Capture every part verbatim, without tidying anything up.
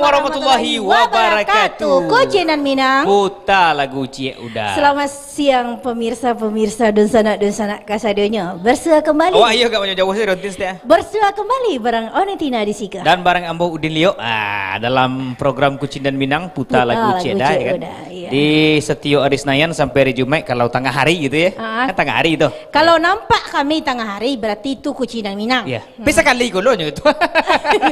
Warahmatullahi wabarakatuh. Kucinan Minang. Puta lagu ciek udah. Selamat siang, pemirsa-pemirsa, dunsanak-dunsanak kasadonyo. Bersua kembali. Awak iyo agak jauah sajo, Rontin, setia. Bersua kembali barang Onetina di siko. Dan barang ambo Udin Liok. Ah, dalam program Kucinan Minang, puta lagu ciek udah, ya kan? Iya. Di setiap hari Senin sampai hari Jumat, kalau tangah hari gitu ya. Ah. Kan tangah hari tu. Kalau nampak kami tangah hari, berarti itu Kucinan Minang. Iya. Hmm. Tapi sakali ko lo nyo tu. Jadi,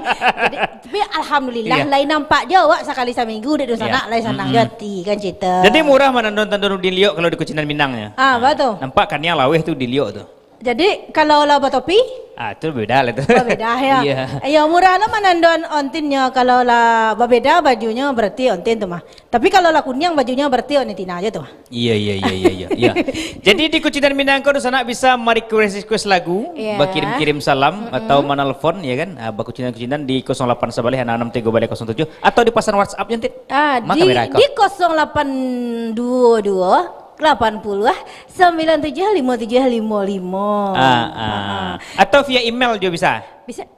tapi alhamdulillah, iya, lai nampak jo awak sakali saminggu, dek dunsanak, iya, lai sanang jo ati, kan, cito. Jadi murah manandon-tandon Udin Liok kalau di Kucinan Minang nyo. Ah, batua. Nampak kaniang laweh tu Udin Liok tu. Jadi, kalau lah batopi? Ah, tu beda lah tu. Babeda, ya. Iya. Iyo, murah lo manandon ontinnyo. Kalau lah babeda bajunyo, berarti ontin tu mah. Tapi kalau lah kuniang bajunyo, berarti Onetina aja tu mah. Iya, iya, iya, iya, iya, iya. Jadi di Kucinan Minang ko, dunsanak bisa ma-request-request lagu, iya, bakirim-kirim salam, mm-mm, atau manelpon, ya kan? Ah, bakucinan-kucinan di kosong lapan sabaleh anam anam tigo baleh kosong tujuh, atau di pasan WhatsApp nyo, Tit. Ah, di, di kosong lapan duo duo, lapan puluh, sembilan tujuh limo tujuh limo limo. Ah, ah. Ah. Atau via email juga bisa. Bisa.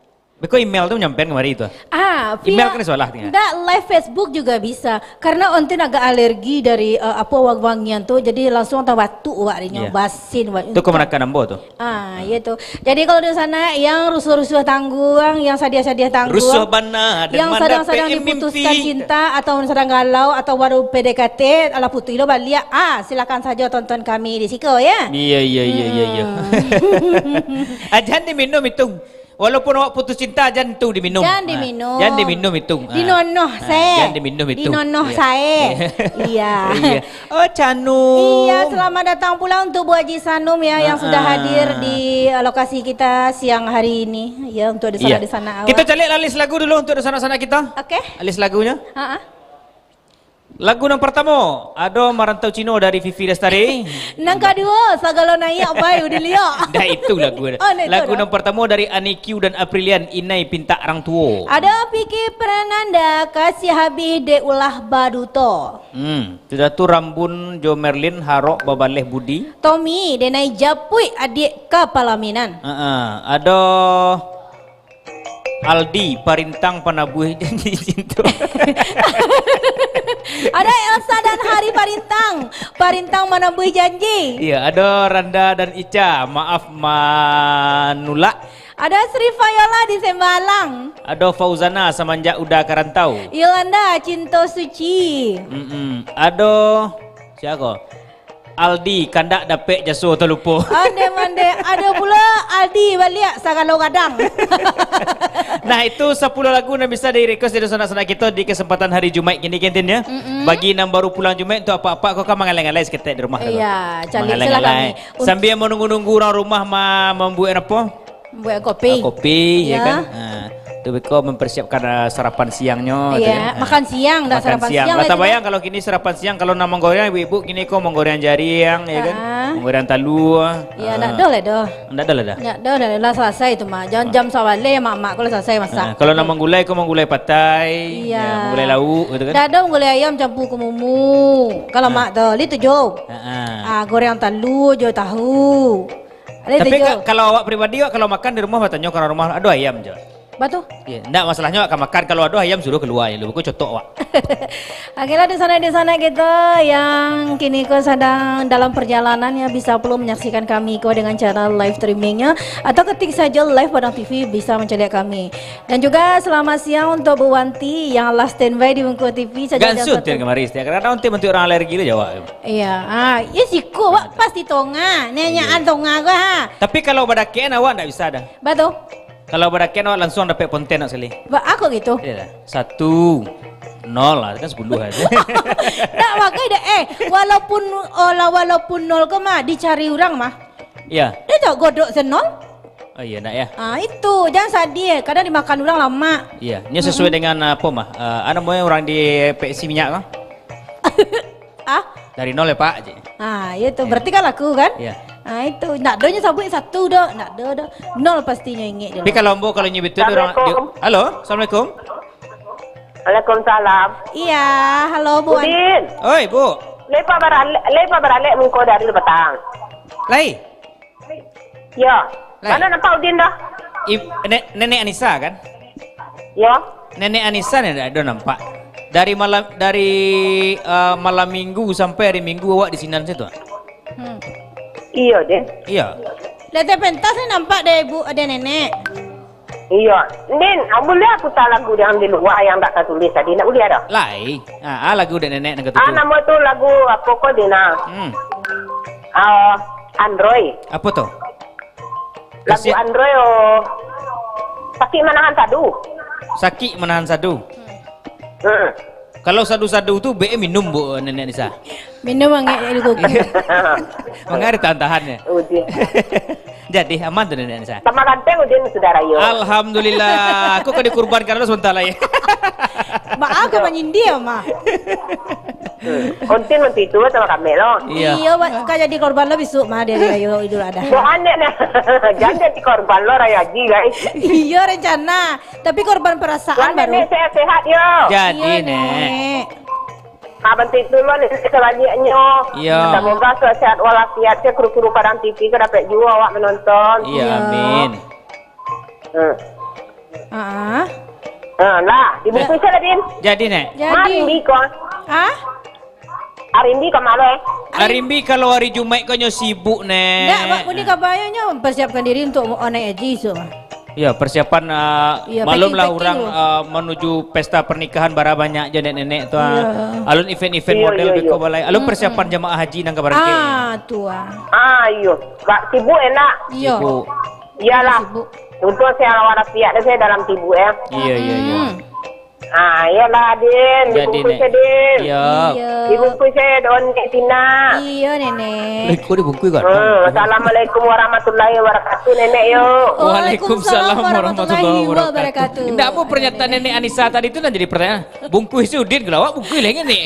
Beko email tu nyampean kamari tu. Ah, email via, kan salah tinggal. Ndak, live Facebook juga bisa. Karena ontin agak alergi dari, eh, apa, wangi-wangian tu, jadi langsung tabatuk wak dinyo, iya, basin wak. Tu kamanakan ambo tu. Ah, iya tu. Jadi kalau di sana yang rusuh-rusuh tangguang, yang sadiah-sadiah tangguang, rusuh bana, dan yang sadang-sadang diputuskan cinta, atau sadang galau, atau baru P D K T, alah putuih lo baliak. Ah, silakan saja tonton kami di siko, ya. Iya, iya, iya, iya, iya. Hmm. Ah, jan diminum itu. Walaupun awak putus cinta, jan tu diminum. Jan diminum. Ah, jan diminum itu. Ah. Dinonoh sae. Jan diminum itu. Dinonoh sae. Iya. Iya. Oh, Canum. Iya, selamat datang pula untuk Bu Haji Sanum ya, yang sudah hadir di, eh, lokasi kita siang hari ini. Ya, untuk di sana, iya, di sana awak. Kita caliak lah list lagu dulu untuk di sana-sana kita. Oke. List lagunya. Ha-ha. Lagu nan partamo, ado Marantau Cino dari Vivi Lestari. Nan kaduo, Sagalo Naiak by Udin Liok. Ndak itu lagu. Oh, ndak itu. Lagu nan partamo dari Ani Q dan Aprilian, Inai Pintak Rang Tuo. Ado Vicky Prananda, Kasih Habih Dek Ulah Baduto. Hmm, sudah tu Rambun jo Merlin, Harok Babaleh Budi. Tommy, Denai Japuik Adiak Kapalaminan. Heeh, ado Aldi, Parintang Panabuih Janji Cinto. Ada Elsa dan Hari Parintang, Parintang Manabuih Janji. Iya, ada Randa dan Ica, Maaf Manulak. Ada Sri Viola di Sembalang. Ada Fauzana, Samanjak Uda Karantau. Yolanda, Cinto Suci. Mm-mm. Ada, siapa? Aldi, Kandak Dapek Jaso Talupo. Ande mande, ada pula Aldi baliak sagalo gadang. Nah, itu sapuluah lagu nan bisa di-request dari sanak-sanak kito di kesempatan hari Jumaik kini, Kentin, ya. Mm-mm. Bagi nan baru pulang Jumaik, tu apak-apak ko kan mangalai-ngalai saketek di rumah tu. Iya, cari silakan. Mangalai-ngalai. Sambil menunggu-nunggu urang rumah ma-, mambuek apo? Buat kopi. Ah, kopi, ya kan? Ah, tu beko mempersiapkan, ah, sarapan siangnyo, tu kan? Makan siang, dah makan sarapan siang. Lah tabayang kalau kini sarapan siang, kalau nak manggoreng, ibu-ibu kini ko manggoreng jariang, ya kan? Ah. Manggoreng talua. Ya, ndak ado lah doh. Ndak ado lah dah. Ndak ado lah, lah salasai tu mah. Jam, jam sabaleh mak-mak ko lah salasai masak. Ah, kalau nak manggulai ko manggulai patai, ya, manggulai lauk gitu kan? Ndak ado manggulai ayam campur kemumu. Kalau mak tu, li tujuh. Ah, goreng talua jo tahu. Tapi ka-, kalau awak pribadi, awak kalau makan di rumah, batanyo ka urang rumah, "Ado ayam, Jo?" Batu. Iya, ndak, masalahnyo awak ka makan, kalau ado ayam, suruh kalua, ya, lu, cotok awak. Oke lah, di sana, di sana kita yang kini ko sedang dalam perjalanan, ya, bisa pulo menyaksikan kami ko dengan cara live streamingnya, atau ketik saja live Padang T V, bisa mencari kami. Dan juga selamat siang untuk Bu Wanti yang lah standby di muko T V saja. Gansun tian kamari, setiap kadang-kadang nanti bentuk orang alergi tu jawab. Iya, ah, ya siko, wak pasti tonga. Nanyaan tonga ko, ha. Tapi kalau badakean awak ndak bisa dah. Batul. Kalau badakean awak langsung dapek ponten nak sekali. Ba, aku gitu. Iya dah. Satu, nol lah, kan sepuluh aja. Ndak pakai dah, eh, walaupun, oh lah, walaupun nol ko mah, dicari urang mah. Iya. Dia tu godok se nol. Oh iya, nak ya. Ah, itu, jangan sadih, kadang dimakan urang lamak. Iya, ini sesuai dengan apa mah? Eh, anu, namanya orang di P S C minyak kah? Ah? Dari nol ya, Pak, cik. Ah, iya tu. Iya. Berarti kan laku, kan? Iya. Ah, itu. Ndak ado nyo sabuik satu doh. Ndak ado doh. Nol pastinyo ingek je. Tapi kalau ambo, kalau nyo betul orang di-, Assalamualaikum. Halo, Assalamualaikum. Waalaikumsalam. Iya, halo, Bu Wan. Udin. Oi, Bu. Lepa baralek, lepa baralek muko dari patang. Lai. Yo. Lai. Mano nampak Udin dah? I-, ne-, Nenek Anissa, kan? Yo. Nenek Anissa ni ndak ado nampak. Dari malam, dari, eh, malam minggu sampai hari minggu awak di sinan situ, ah? Hmm. Iyo, Den. Iyo. Dari pentas ni nampak dek ibu, dek nenek. Iyo. Din, ah, buliah puta lagu yang di lua yang ndak tatulis tadi, ndak buliah doh? Lai. Ah, ah, lagu dek nenek nan Ah, katuju. Namo tu lagu apo ko, Din, ah? Hmm. Ah, Androy. Apo tu? Lagu Kasian. Androy, oh. Sakik Manahan Sadu. Sakik Manahan Sadu. Hmm. Kalau sadu-sadu tu, be minum, Bu, Nenek Nisa. Minum angek dulu. Manga ditahan-tahan ya. Uji. Jadi, aman tu, Nenek Nisa? Sama ganteng Udin sudah rayo. Alhamdulillah. Aku ka dikurbankan dulu sebentar lagi. Baa ka manyindia, mah. Hmm. Ontin nanti tu sama kami lo. Iya. Iya, wa-, ka jadi korban lo besok, mah, dari rayo Idul Adha. Bukan dek nah. Jangan jadi korban lo, Raya Haji, guys. Iya, rencana. Tapi korban perasaan Tuan baru. Nenek sehat-sehat yo. Jadi, Iya, Nek. Nek. Ah, bantu itu lo, Nek, selanjutnyo. Iya. Semoga sehat walafiat, ke kru-kru Padang T V, ke dapek juo awak menonton. Iya, Iya. Amin. Hmm. Ah. Ah, lah, dibungkus lah, Din. Jadi, Nek. Jadi. Mari, Din, kau. Ah? Arimbi ka ma lo, eh? Arimbi kalau hari Jumaik ko nyo sibuk, Nek. Ndak, Mak, Buni kabanyo nyo persiapkan diri untuk o-, naik haji esok, Mak. Ya, persiapan, ah, Iya, maklumlah packing-packing urang, tu. Ah, manuju pesta pernikahan bara banyak jo nenek-nenek tu, ah. Iya. Alun event-event Iya, model iya, beko iya. balai. Alun Mm-mm. persiapan jamaah haji nan ka barangkek. Ah, tu, ah. Ah, iyo. Bak sibuk enak. Iya. Sibuk. Iyalah. Sibuk. Untung sehat walafiat, saya dalam sibuk, ya. Iya, iya, iya. Mm-mm. Ah, iyolah, Din. Jadi, Dibungkus Nek. ya, Din. Iya. Iya. Dibungkus ya, Don Nek Tina. Iya, Nenek. Lah, kok dibungkus, kan? Hmm, Assalamualaikum warahmatullahi wabarakatuh, Nenek, yo. Waalaikumsalam warahmatullahi wabarakatuh. Ndak apa pernyataan Nenek Anissa tadi tu nak jadi pertanyaan. Bungkus tu, Din, kalau awak bungkus lagi ni.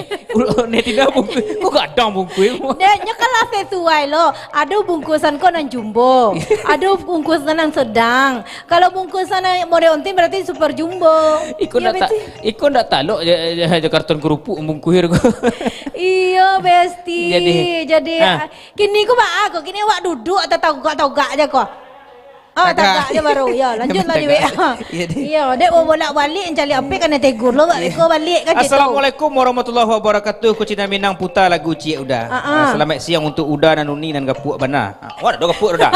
Nek Tina bungkus. Kok gadang bungkus? Dek, nyo kan lah sesuai lo. Ado bungkusan ko nan jumbo. Ado bungkusan nan sedang. Kalau bungkusan model ontin berarti super jumbo. Iko Iyo, ndak ta-, Besti. iko ndak talok je, je, je karton kerupuk bungkuih tu. Iyo, Besti. Jadi, Jadi, ha. ah, kini ko baa ko? Kini awak duduk atau togak-togak je ko? Ah, Tagak. tagak je baru. Ya, lanjut lah di Tagak. W A. Iya, deh. Iya, dek mau bolak-balik cari apik kan tegur lo, bak Iya. beko balik kan gitu. Assalamualaikum warahmatullahi wabarakatuh. Kucina Minang puta lagu Ciek Uda. Ah, ah. Ah, selamat siang untuk Uda nan uni nan gapuak bana. Ah, wah, dah gapuak dah.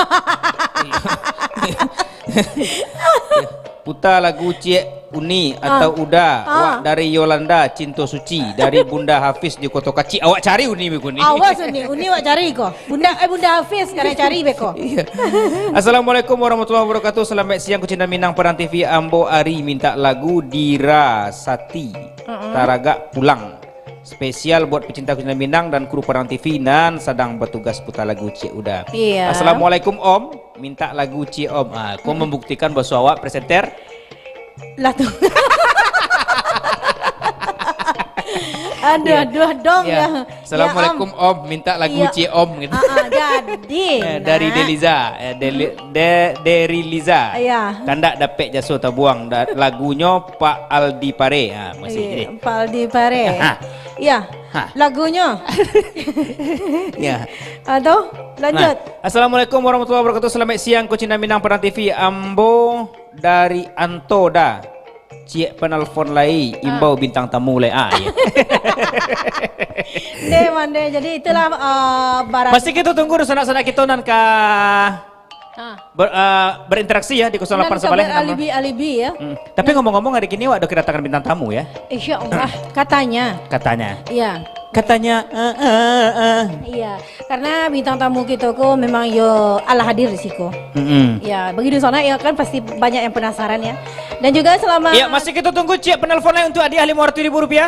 Puta lagu Ciek Uni Ah. atau Uda, Ah. Wak dari Yolanda, Cinto Suci, dari Bunda Hafiz di Koto Kacik. Awak cari Uni beko ni. Awas Uni, Uni awak cari ko. Bunda, eh, Bunda Hafiz, kalian cari beko. Iya. Assalamualaikum warahmatullahi wabarakatuh. Selamat siang, Kucina Minang Padang T V. Ambo Ari minta lagu Dira Sati, Mm-mm. Taragak Pulang. Spesial buat pecinta Kucina Minang dan kru Padang T V nan sadang bertugas putar lagu Ciek Uda. Iya. Assalamualaikum, Om. Minta lagu Ciek Om. Ah, ko membuktikan bahwa awak presenter. Lah tu. Aduh, Iya. aduh, dong Iya. ya. Assalamualaikum, Ya, Om. Om. Minta lagu Iya. Ciek Om gitu. Ah, ah, jadi, Eh, dari nah. Deliza. Eh, Deli-, De-, Deri Liza. Iya. Kandak dapek jaso tabuang. Da-, lagunyo Pak Aldi Pare. Ha, masih Iya, jadi. Pak Aldi Pare. Ha. Iya. Ha. Lagunyo. Ya. Ah, tu, lanjut. Nah. Assalamualaikum warahmatullahi wabarakatuh. Selamat siang, Kucina Minang Padang T V. Ambo dari Anto Da. Ciek penelpon lai, Ah. imbau bintang tamu lai. Ah, iya. Deh, mandeh. Jadi itulah, eh, barang Masih kita tunggu dunsanak-sanak kita nan ka Ah. ber-, eh, berinteraksi ya di kosong lapan Nan ka sabaleh enam. beralibi-alibi ya. Hmm. Tapi Nah. ngomong-ngomong, hari kini awak ada kedatangan bintang tamu ya? Insya Allah. Katanya. Katanya. Iya. Katanya, eh, eh, eh. Iya. Karena bintang tamu kita ko memang yo alah hadir di siko. Mm-mm. Ya, bagi dunsanak ya kan pasti banyak yang penasaran ya. Dan juga selamat Ya, masih kita tunggu Ciek penelpon lain untuk hadiah lima ratus ribu rupiah.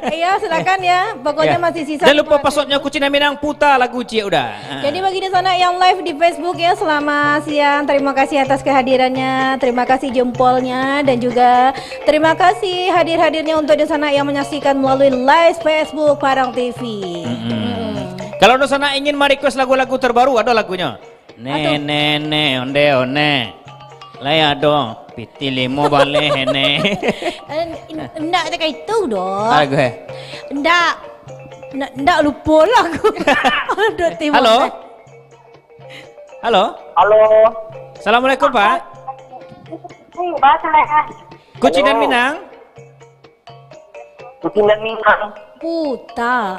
Iya, silakan ya. Pokoknya Ya. masih sisa Jangan lupa lima ratus ribu. passwordnya Kucina Minang, putar lagu Ciek Uda. Ha. Jadi bagi dunsanak yang live di Facebook ya, selamat siang. Terima kasih atas kehadirannya. Terima kasih jempolnya dan juga terima kasih hadir-hadirnya untuk dunsanak yang menyaksikan melalui live Facebook Padang T V. Mm-mm. Mm-mm. Kalau dunsanak ingin merequest lagu-lagu terbaru, ada lagunya. Ne, Aduh. ne, ne, onde, one. Lai ado, piti limo baleh, ne. Eh, in-, indak cakap itu doh. Lagu, eh? Indak. Indak, indak lupo lah aku. Aduh, timbul Halo? dah. Halo? Halo. Assalamualaikum, Pak. Kucing dan Minang? Kucing dan Minang. Puta.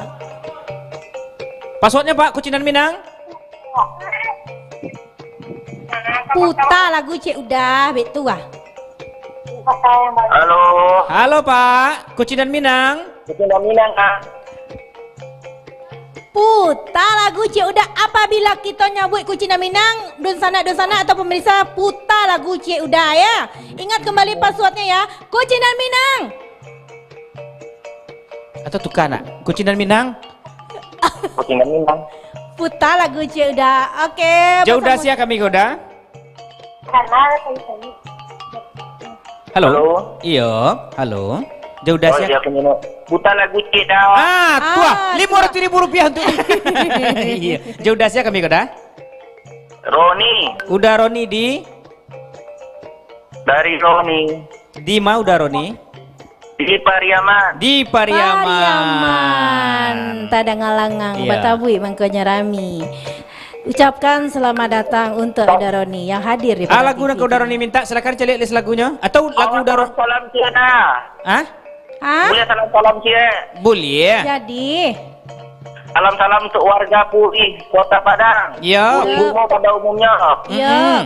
Passwordnya, Pak, Kucing dan Minang? Puta lagu Cik Uda, betul ah. Halo. Halo, Pak. Kucing dan Minang. Kucing dan Minang, Kak. Puta lagu Cik Uda. Apabila kito nyabuik Kucing dan Minang, dunsanak-dunsanak atau pemirsa, puta lagu Cik Uda, ya. Ingat kembali passwordnya, ya. Kucing dan Minang. Atau tukar nak? Kucing dan Minang? Kucing dan Minang. Puta lagu Cik Uda. Oke, Cik Uda, bersama sia kami, Uda? Halo. Halo. Iyo, halo. Cik Uda, oh, sia? Iya, aku nengok. Puta lagu Cik Uda. Ah, tuah. Ah, lima ratus ribu rupiah untuk. Iya. Cik Uda, sia kami, Uda? Roni. Uda Roni di? Dari Roni. Di ma Uda Roni? Di Pariaman. Di Pariaman. Pariaman. Tadanga langang, iya, batabuik mangkonyo rami. Ucapkan selamat datang untuk Uda Roni yang hadir di, ah, lagu nan Uda Roni minta, silakan caliak list lagunyo. Atau lagu Uda Roni. Salam Cina. Hah? Hah? Boleh salam-salam Cina. Boleh. Jadi. Salam-salam untuk warga Puri, Kota Padang. Ya. Puri Limo pada umumnya. Ya. Mm-mm.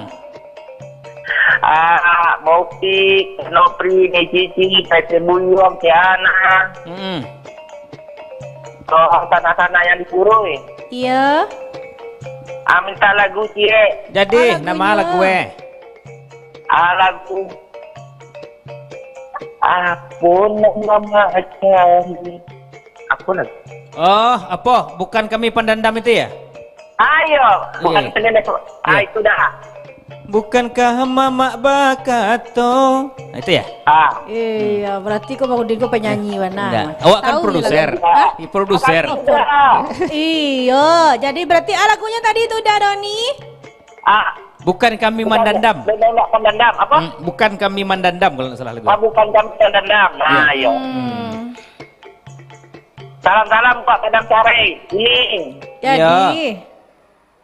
Ah, Mopi, Nopri, Necici, Tete Buyuang, Tiana. Mm-mm. Oh, sanak-sanak yang di Purui. Iya. Ah, minta lagu, Cik. Jadi, ah, lagunyo. Nama lagu, eh? Ah, lagu. Apa nama acara? Apa lagu? Oh, apa? Bukan Kami Pandandam itu ya? Ayo, bukan, iya, itu. Ah, iya, itu dah. Bukankah mamak bakato? Nah, itu ya? Ah. Iya, berarti kau Bang Udin kau penyanyi, Wan, nah. Enggak. Awak kan tahu produser. Lagu. Hah? Iya, produser. Apa produser? Iya, jadi berarti, ah, lagunya tadi itu Uda Roni? Ah. Bukan Kami Mandandam. Bukan, bukan Mandandam. Apa? Hmm, Bukan Kami Mandandam kalau nggak salah lagu. Ah, Bukan Kami Mandandam. Nah, iya. Iya. Hmm. Salam-salam buat Padang Carai. Ini. Jadi. Iya.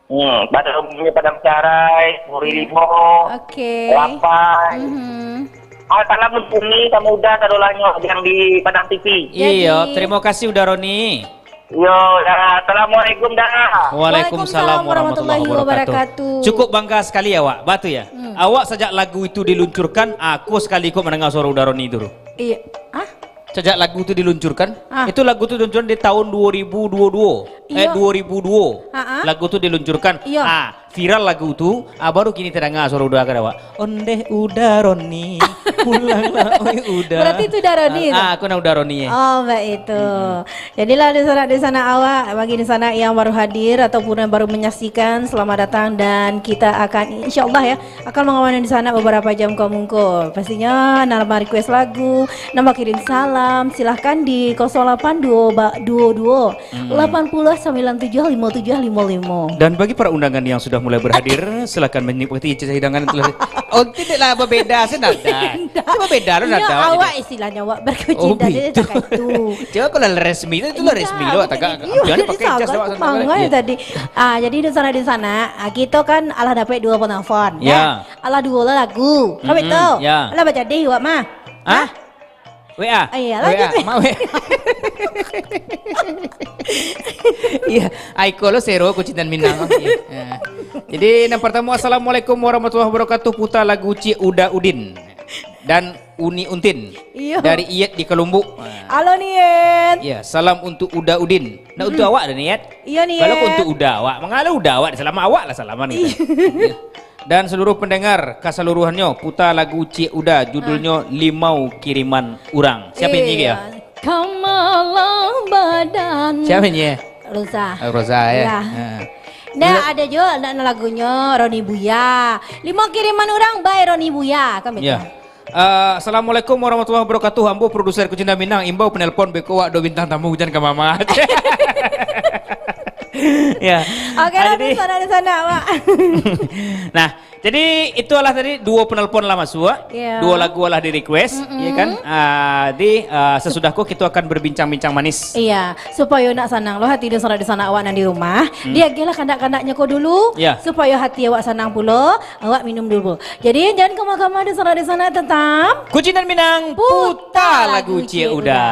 Hmm, pada umumnya Padang Carai, Puri Limo, oke, Lapai. Mhm. Ah, salam untuk Umi sama Uda, sadolahnyo yang di Padang T V. Iyo, jadi, terima kasih Uda Roni. Yo, dah. Assalamualaikum, dah. Waalaikumsalam warahmatullahi wabarakatuh. Cukup bangga sekali awak, batu ya. Hmm. Awak sajak lagu itu diluncurkan, aku sekali ikut mendengar suara Uda Roni itu. Iya. Ah? Sajak lagu tu diluncurkan, ah, itu lagu tu diluncurkan di tahun dua ribu dua dua. Eh, iyo. Dua ribu dua. Ha-ha. Lagu tu diluncurkan. Iyo. Ah, viral lagu tu, ah, baru kini tadanga suara Uda ka awak. Ondeh Uda Roni, pulanglah oi Uda. Berarti itu Uda Roni tu? Ah, aku nak Uda Roni, eh. Oh, baik itu. Hmm. Jadilah di sana, di sana awak, bagi di sana yang baru hadir ataupun yang baru menyaksikan, selamat datang dan kita akan, insyaallah ya, akan mangawani di sana beberapa jam ka mungko. Pastinya, nak request lagu, nak kirim salam, silahkan di kosong lapan dua ba-, dua dua, hmm, lapan puluh sembilan tujuh lima tujuh lima lima. Dan bagi para undangan yang sudah mulai berhadir, silahkan menikmati hidangan yang telah. Oh, tidak lah, berbeda senada. Tidak. Cuma beda lo. Iyo, nada awak gitu. Istilahnya awak berkucing. Oh, dari begitu. Cakap itu. Coba kalau resmi tu, itulah resmi lo. Tidak, bukan itu. Iyo, jangan jadi pakai jas salah awak, salah mangai, iya, tadi. Ah, jadi di sana, di sana, ah, kita kan alah dapat dua penelpon, ya. Ya. Alah duo lah lagu. Kan, mm-mm, betul? Ya. Alah bajadih awak mah. Hah? Hah? W A? Ah, iyalah, W A. Jadi. Ma-, W A. Iya, Aiko lo Sero, Kucintan Minang. Iya. Ya. Jadi, yang pertama, "Assalamualaikum warahmatullahi wabarakatuh. Puta lagu Cik Uda Udin dan Uni Untin." Iya. Dari Iyet di Kalumbuk. Halo, Niet. Ya, salam untuk Uda Udin. Nak untuk, mm-mm, awak dah, Niet? Iya, Niet. Kalau kau untuk Uda awak, mangalo Uda awak, salam awak lah salaman gitu. Iya. Ya. Dan seluruh pendengar kasaluruhannyo, puta lagu Cik Uda, judulnyo, ah, Limau Kiriman Urang. Siapa yang nyanyi, ya? Iya. Kamalah badan. Siapa yang nyanyi? Roza. Oh, Roza, ya. Ya. Ha. Nah, ada juga nak lagunyo Roni Buya. Limau Kiriman Urang by Roni Buya, kan betul? Ya. Eh, "Assalamualaikum warahmatullahi wabarakatuh. Ambo produser Kucinta Minang, imbau penelpon beko awak do bintang tamu hujan ka mama." Ya. Oke, ah, lah, jadi di sana, di sana, Mak. Nah, Jadi, itulah tadi duo penelpon lah masuk, ya. Duo lagu lah di-request, ya kan? Ah, di, ah, sesudah ko kita akan berbincang-bincang manis. Iya, supayo nak sanang lo hati dunsanak-dunsanak awak nan di rumah, hmm, diagiahlah kandak-kandaknyo ko dulu, ya, supayo hati awak sanang pulo, awak minum dulu. Jadi, jangan kama-kama dunsanak-dunsanak, tetap Kucindan Minang, puta lagu Ciek Uda.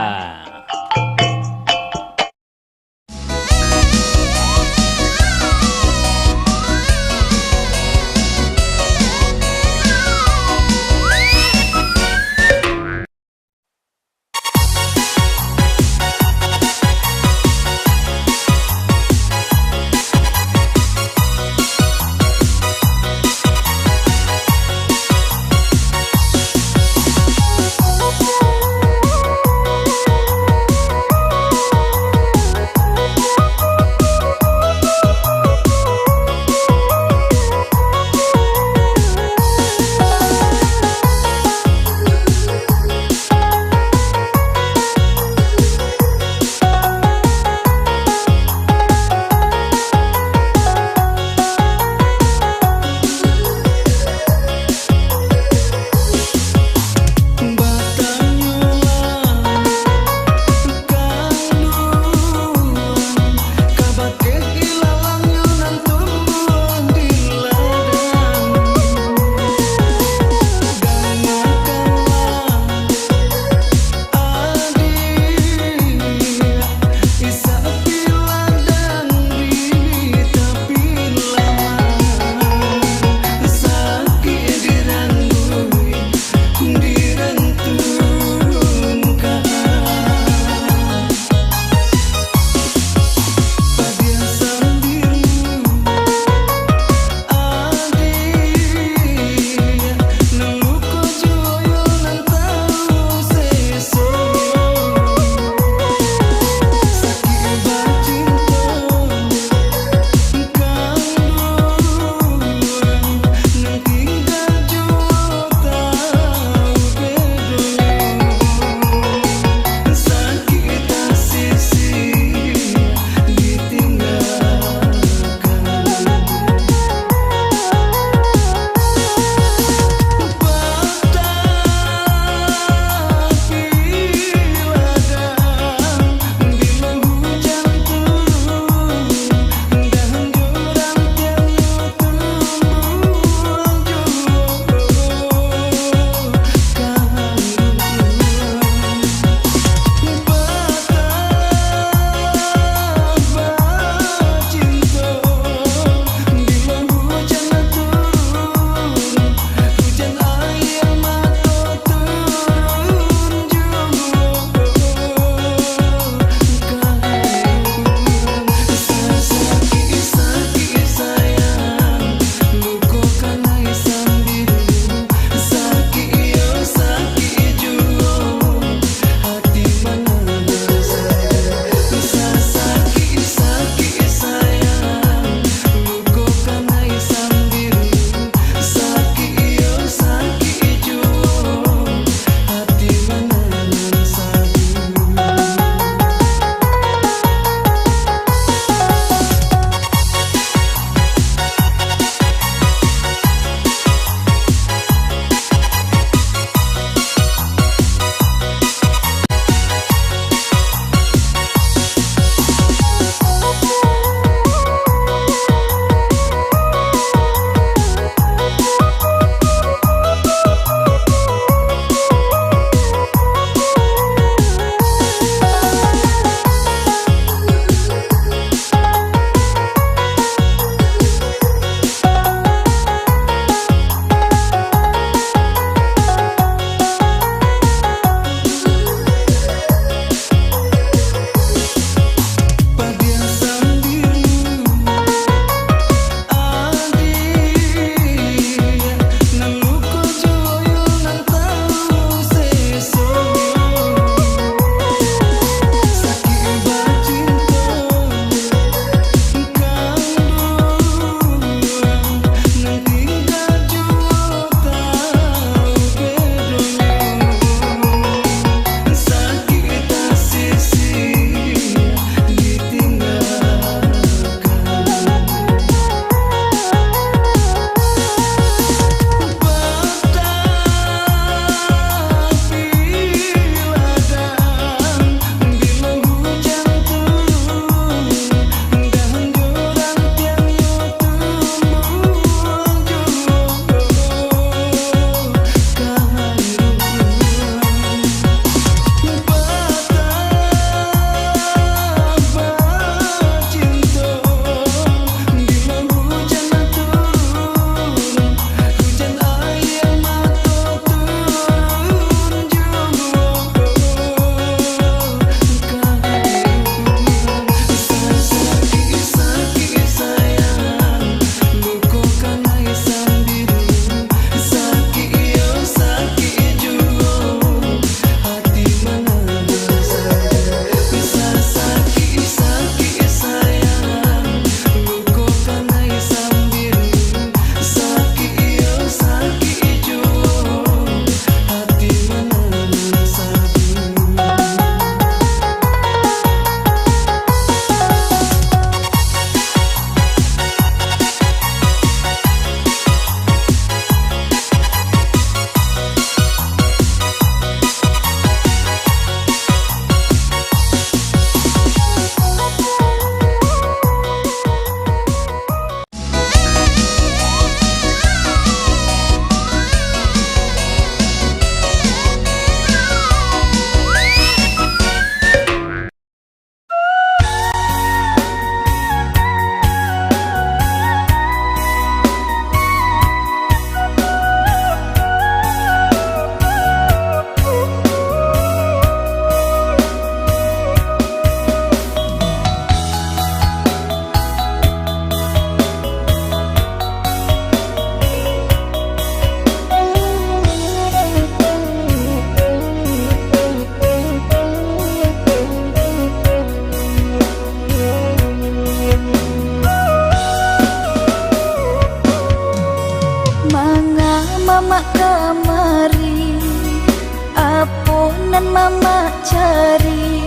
Mamak cari.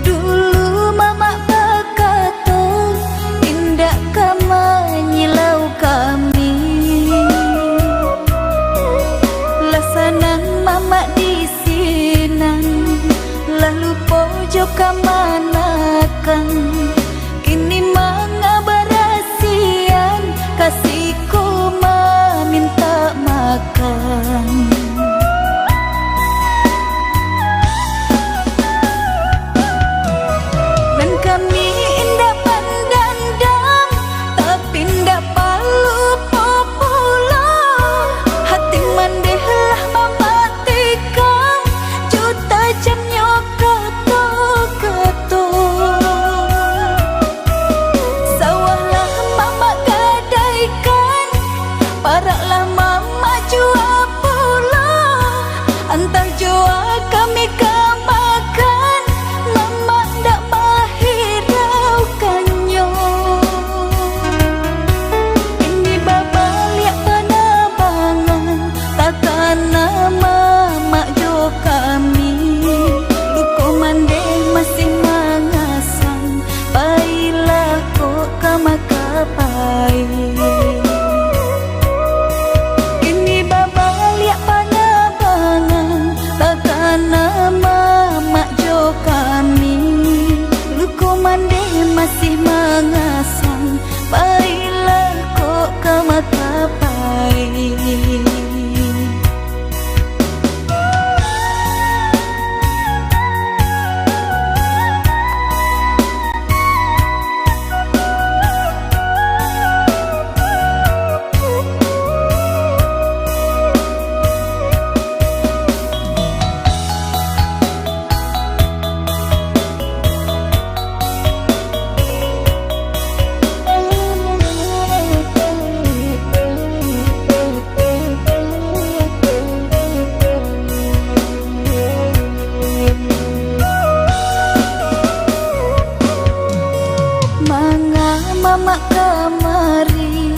Dulu mamak bakato, indak ka manyilau kami. Lah sanang mamak di sinan, lah lupo jo kamanakan. Kini manga barasian, ka siko mamintak makan. Nan kami indak pandandam, tapi indak palu populo. Hati mandeh lah mamatikam, jo tajamnyo kato-kato. Sawah lah mamak gadaikan, parak lah mamak jua pulo. Antah jua kami ka makan, mamak ndak mahiraukannyo. Kini babaliak panabangan, takana mamak jo kami. Luko mandeh masih mangasang, pailah kok ka makapai. Kini babaliak panabangan, takana mamak jo kami. Luko mandeh masih mangasang, pailah kok ka makapai. Manga mamak kamari,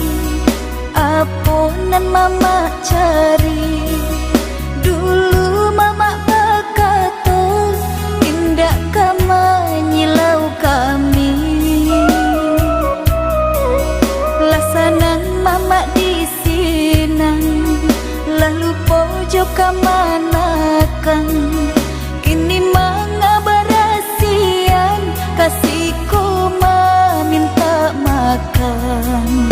apo nan mamak cari? Dulu mamak bakato, indak ka manyilau kami. Lah sanang mamak di sinan, lah lupo jo kamanakan. Kini manga barasian, ka siko mamintak makan.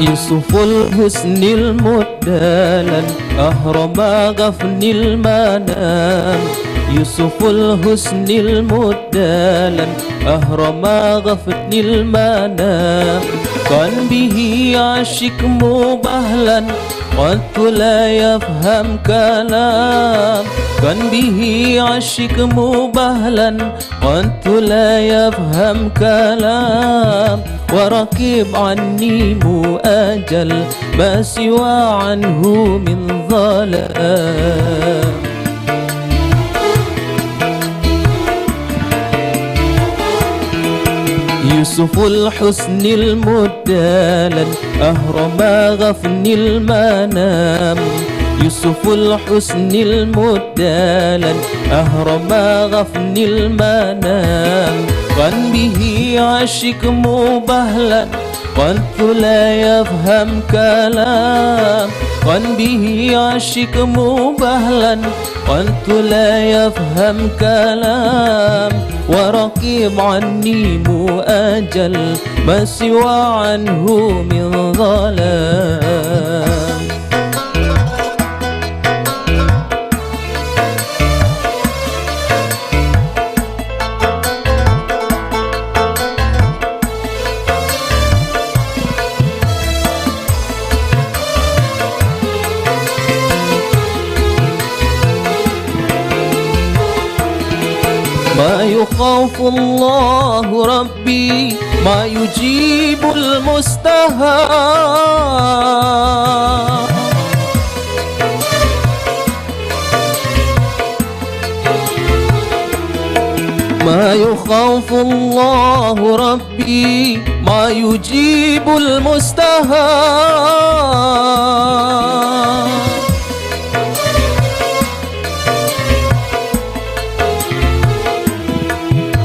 Yusuful Husnil Muddalan, ahrama ghafnil manam. Yusuful Husnil Muddalan, ahrama ghafnil manam. Kan bihi asyik mubahlan, qattu la yafham kalam. Kan bihi asyik mubahlan, qattu la yafham kalam. Wa raqib anni muajjal, ma siwa anhu min zalam. Yusuful Husnil Muddalan, ahrama ghafnil manam. Yusuful Husnil Muddalan, ahrama ghafnil manam. Kan bihi asyik mubahlan, qattu la yafham kalam. Kan bihi asyik mubahlan, qattu la yafham kalam. Wa raqib anni muajjal, ma siwa anhu min zalam. Ma yukhafullahu Rabbi, ma yujibul mustahab. Ma yukhafullahu Rabbi, ma yujibul mustahab.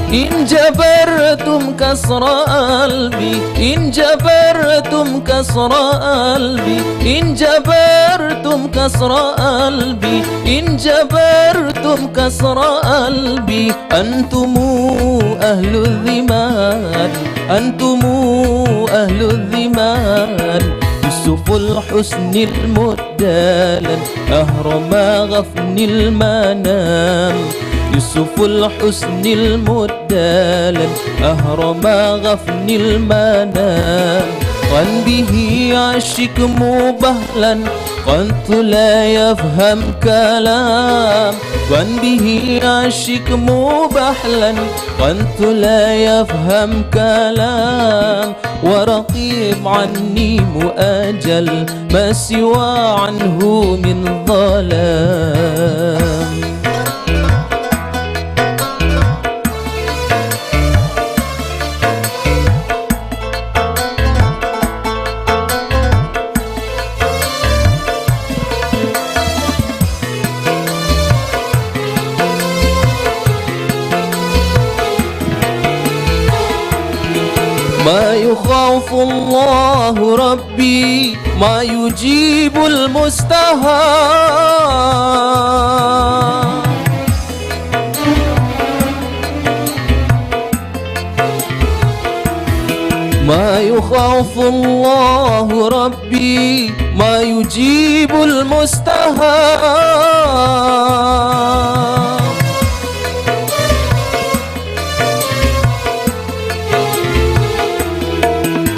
In jabartum kasra albi, in jabartum kasra albi, in jabartum kasra albi, in jabartum kasra albi, antumu ahlul ziman, antumu ahlul ziman. Yusuful Husnil Muddalan, ahrama ghafnil manam. Yusuful Husnil Muddalan, ahrama ghafnil manam. Kan bihi asyik mubahlan, qattu la yafham kalam. Kan bihi asyik mubahlan, qattu la yafham kalam. Wa raqib anni muajjal, ma siwa anhu min zalam. Ma yukhafullahu Rabbi, ma yujibul mustahab. Ma yukhafullahu Rabbi, ma yujibul mustahab.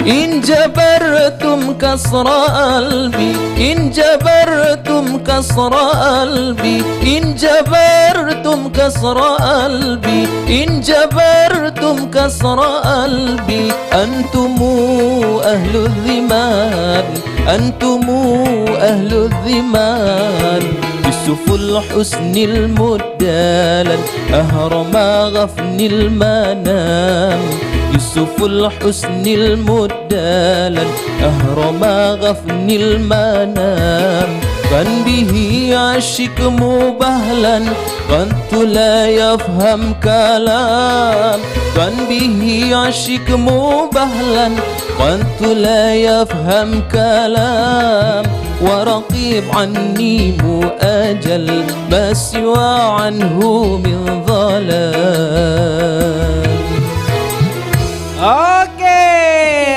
In jabartum kasra albi, in jabartum kasra albi, in jabartum kasra albi, in jabartum kasra albi, antumu ahlul ziman, antumu ahlul ziman. Yusuful Husnil Muddalan, ahrama ghafnil manam. Yusuful Husnil Muddalan, ahrama ghafnil manam. Kan bihi asyik mubahlan, qattu la yafham kalam. Kan bihi asyik mubahlan, qattu la yafham kalam. Wa raqib anni muajjal, ma siwa anhu min zalam. Oke,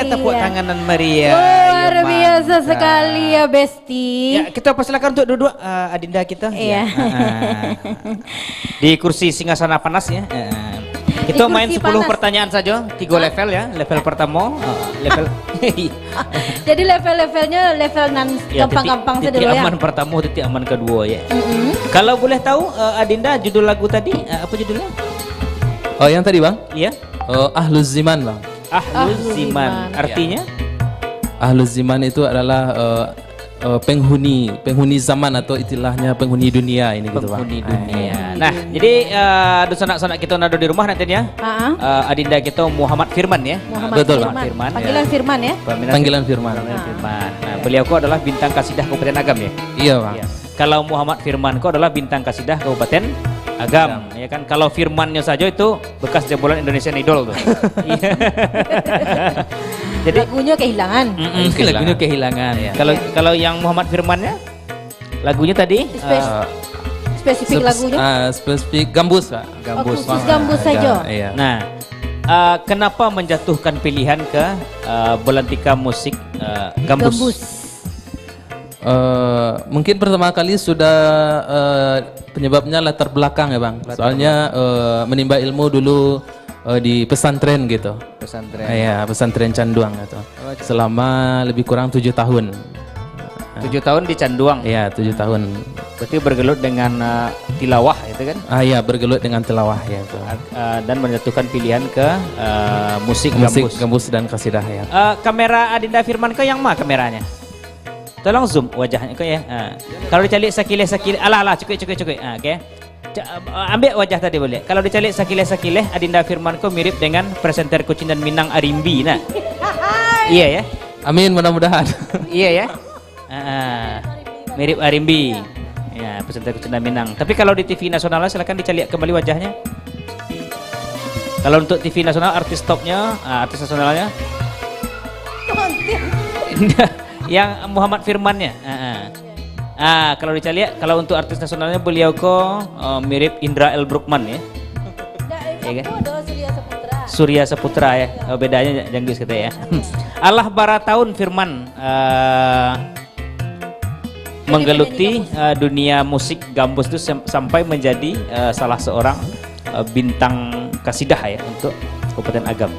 tepuk Iya. tangan nan meriah. Luar Luar biasa sekali ya, Besti. Ya, kita persilakan untuk duduk, eh, Adinda kita. Iya. Ya, ah, ah. Di kursi singgasana panas ya. Eh, kita main sepuluh pertanyaan saja, tiga level ya. Level pertama, eh, level Jadi level-levelnya level nan gampang-gampang saja dulu ya. Titik aman pertama, titik aman kedua ya. Mm-mm. Kalau boleh tahu, eh, Adinda, judul lagu tadi, eh, apa judulnya? Oh, yang tadi, Bang? Iya. Eh, Ahluz Ziman, Bang. Ahluz Ziman. Ahluz Ziman. Artinya? Ahluz Ziman itu adalah, eh, eh, penghuni, penghuni zaman atau istilahnya penghuni dunia ini gitu, Bang. Penghuni dunia. Ah, iya. Nah, jadi, eh, dunsanak-sanak kita nan ado di rumah nanti ya. Ha-ha. Eh, Adinda kita Muhammad Firman ya. Muhammad Firman. Betul, Bang. Firman, ya. Panggilan Firman ya? Panggilan Firman. Panggilan Firman. Nah, beliau ko adalah bintang kasidah Kabupaten Agam ya? Iya, Bang. Iya. Kalau Muhammad Firman ko adalah bintang kasidah Kabupaten Agam, ya kan? Kalau Firmannyo sajo itu bekas jebolan Indonesian Idol tu. Iya. Jadi lagunya kehilangan. Mm-mm, lagunya kehilangan. Iya. Kalau, kalau yang Muhammad Firmannya, lagunya tadi, spes-, eh, spesifik lagunya? Ah, spesifik Gambus, Pak. Oh, Gambus. Khusus Gambus saja. Iya. Nah, eh, kenapa menjatuhkan pilihan ke, eh, belantika musik, eh, Gambus? Gambus. Eh, mungkin pertama kali sudah, eh, penyebabnya latar belakang ya, Bang. Latar belakang. Soalnya, eh, menimba ilmu dulu, eh, di pesantren gitu. Pesantren. Iya, pesantren Canduang gitu. Oh, oke. Selama lebih kurang tujuh tahun. Tujuh tahun di Canduang? Iya, tujuh tahun. Berarti bergelut dengan, eh, tilawah gitu kan? Ah, iya, bergelut dengan tilawah ya itu. Ag-, eh, dan menjatuhkan pilihan ke, eh, musik Gambus. Musik Gambus dan kasidah ya. Eh, kamera Adinda Firman ke yang ma kameranya? Tolong zoom wajahnya ko ya. Ha. Kalau dicaliak sakileh-sakileh, alah, alah, cukuik, cukuik, cukuik. Ha, oke. Ca-, ambiak wajah tadi baliak. Kalau dicaliak sakileh-sakileh, Adinda Firman ko mirip dengan presenter Kucing dan Minang Arimbi, nah. Iya, ya? Amin, mudah-mudahan. Iya, ya? Ha, ha. Mirip Arimbi. Ya, presenter Kucing dan Minang. Tapi kalau di T V nasional, silakan dicaliak kembali wajahnya. Kalau untuk T V nasional, artis topnya, ah, artis nasionalnya. Yang Muhammad Firmannya. Ah, ah. Ah, kalau dicaliak, kalau untuk artis nasionalnya beliau ko, eh, mirip Indra L Bruggman ya. Ndak, eh, iya kan? Surya Saputra. Surya Saputra ya. Oh, bedanya Janggus kita ya. Alah bara tahun Firman, eh, menggeluti, eh, dunia musik Gambus tu sam-, sampai menjadi, eh, salah seorang, eh, bintang kasidah ya untuk Kabupaten Agam.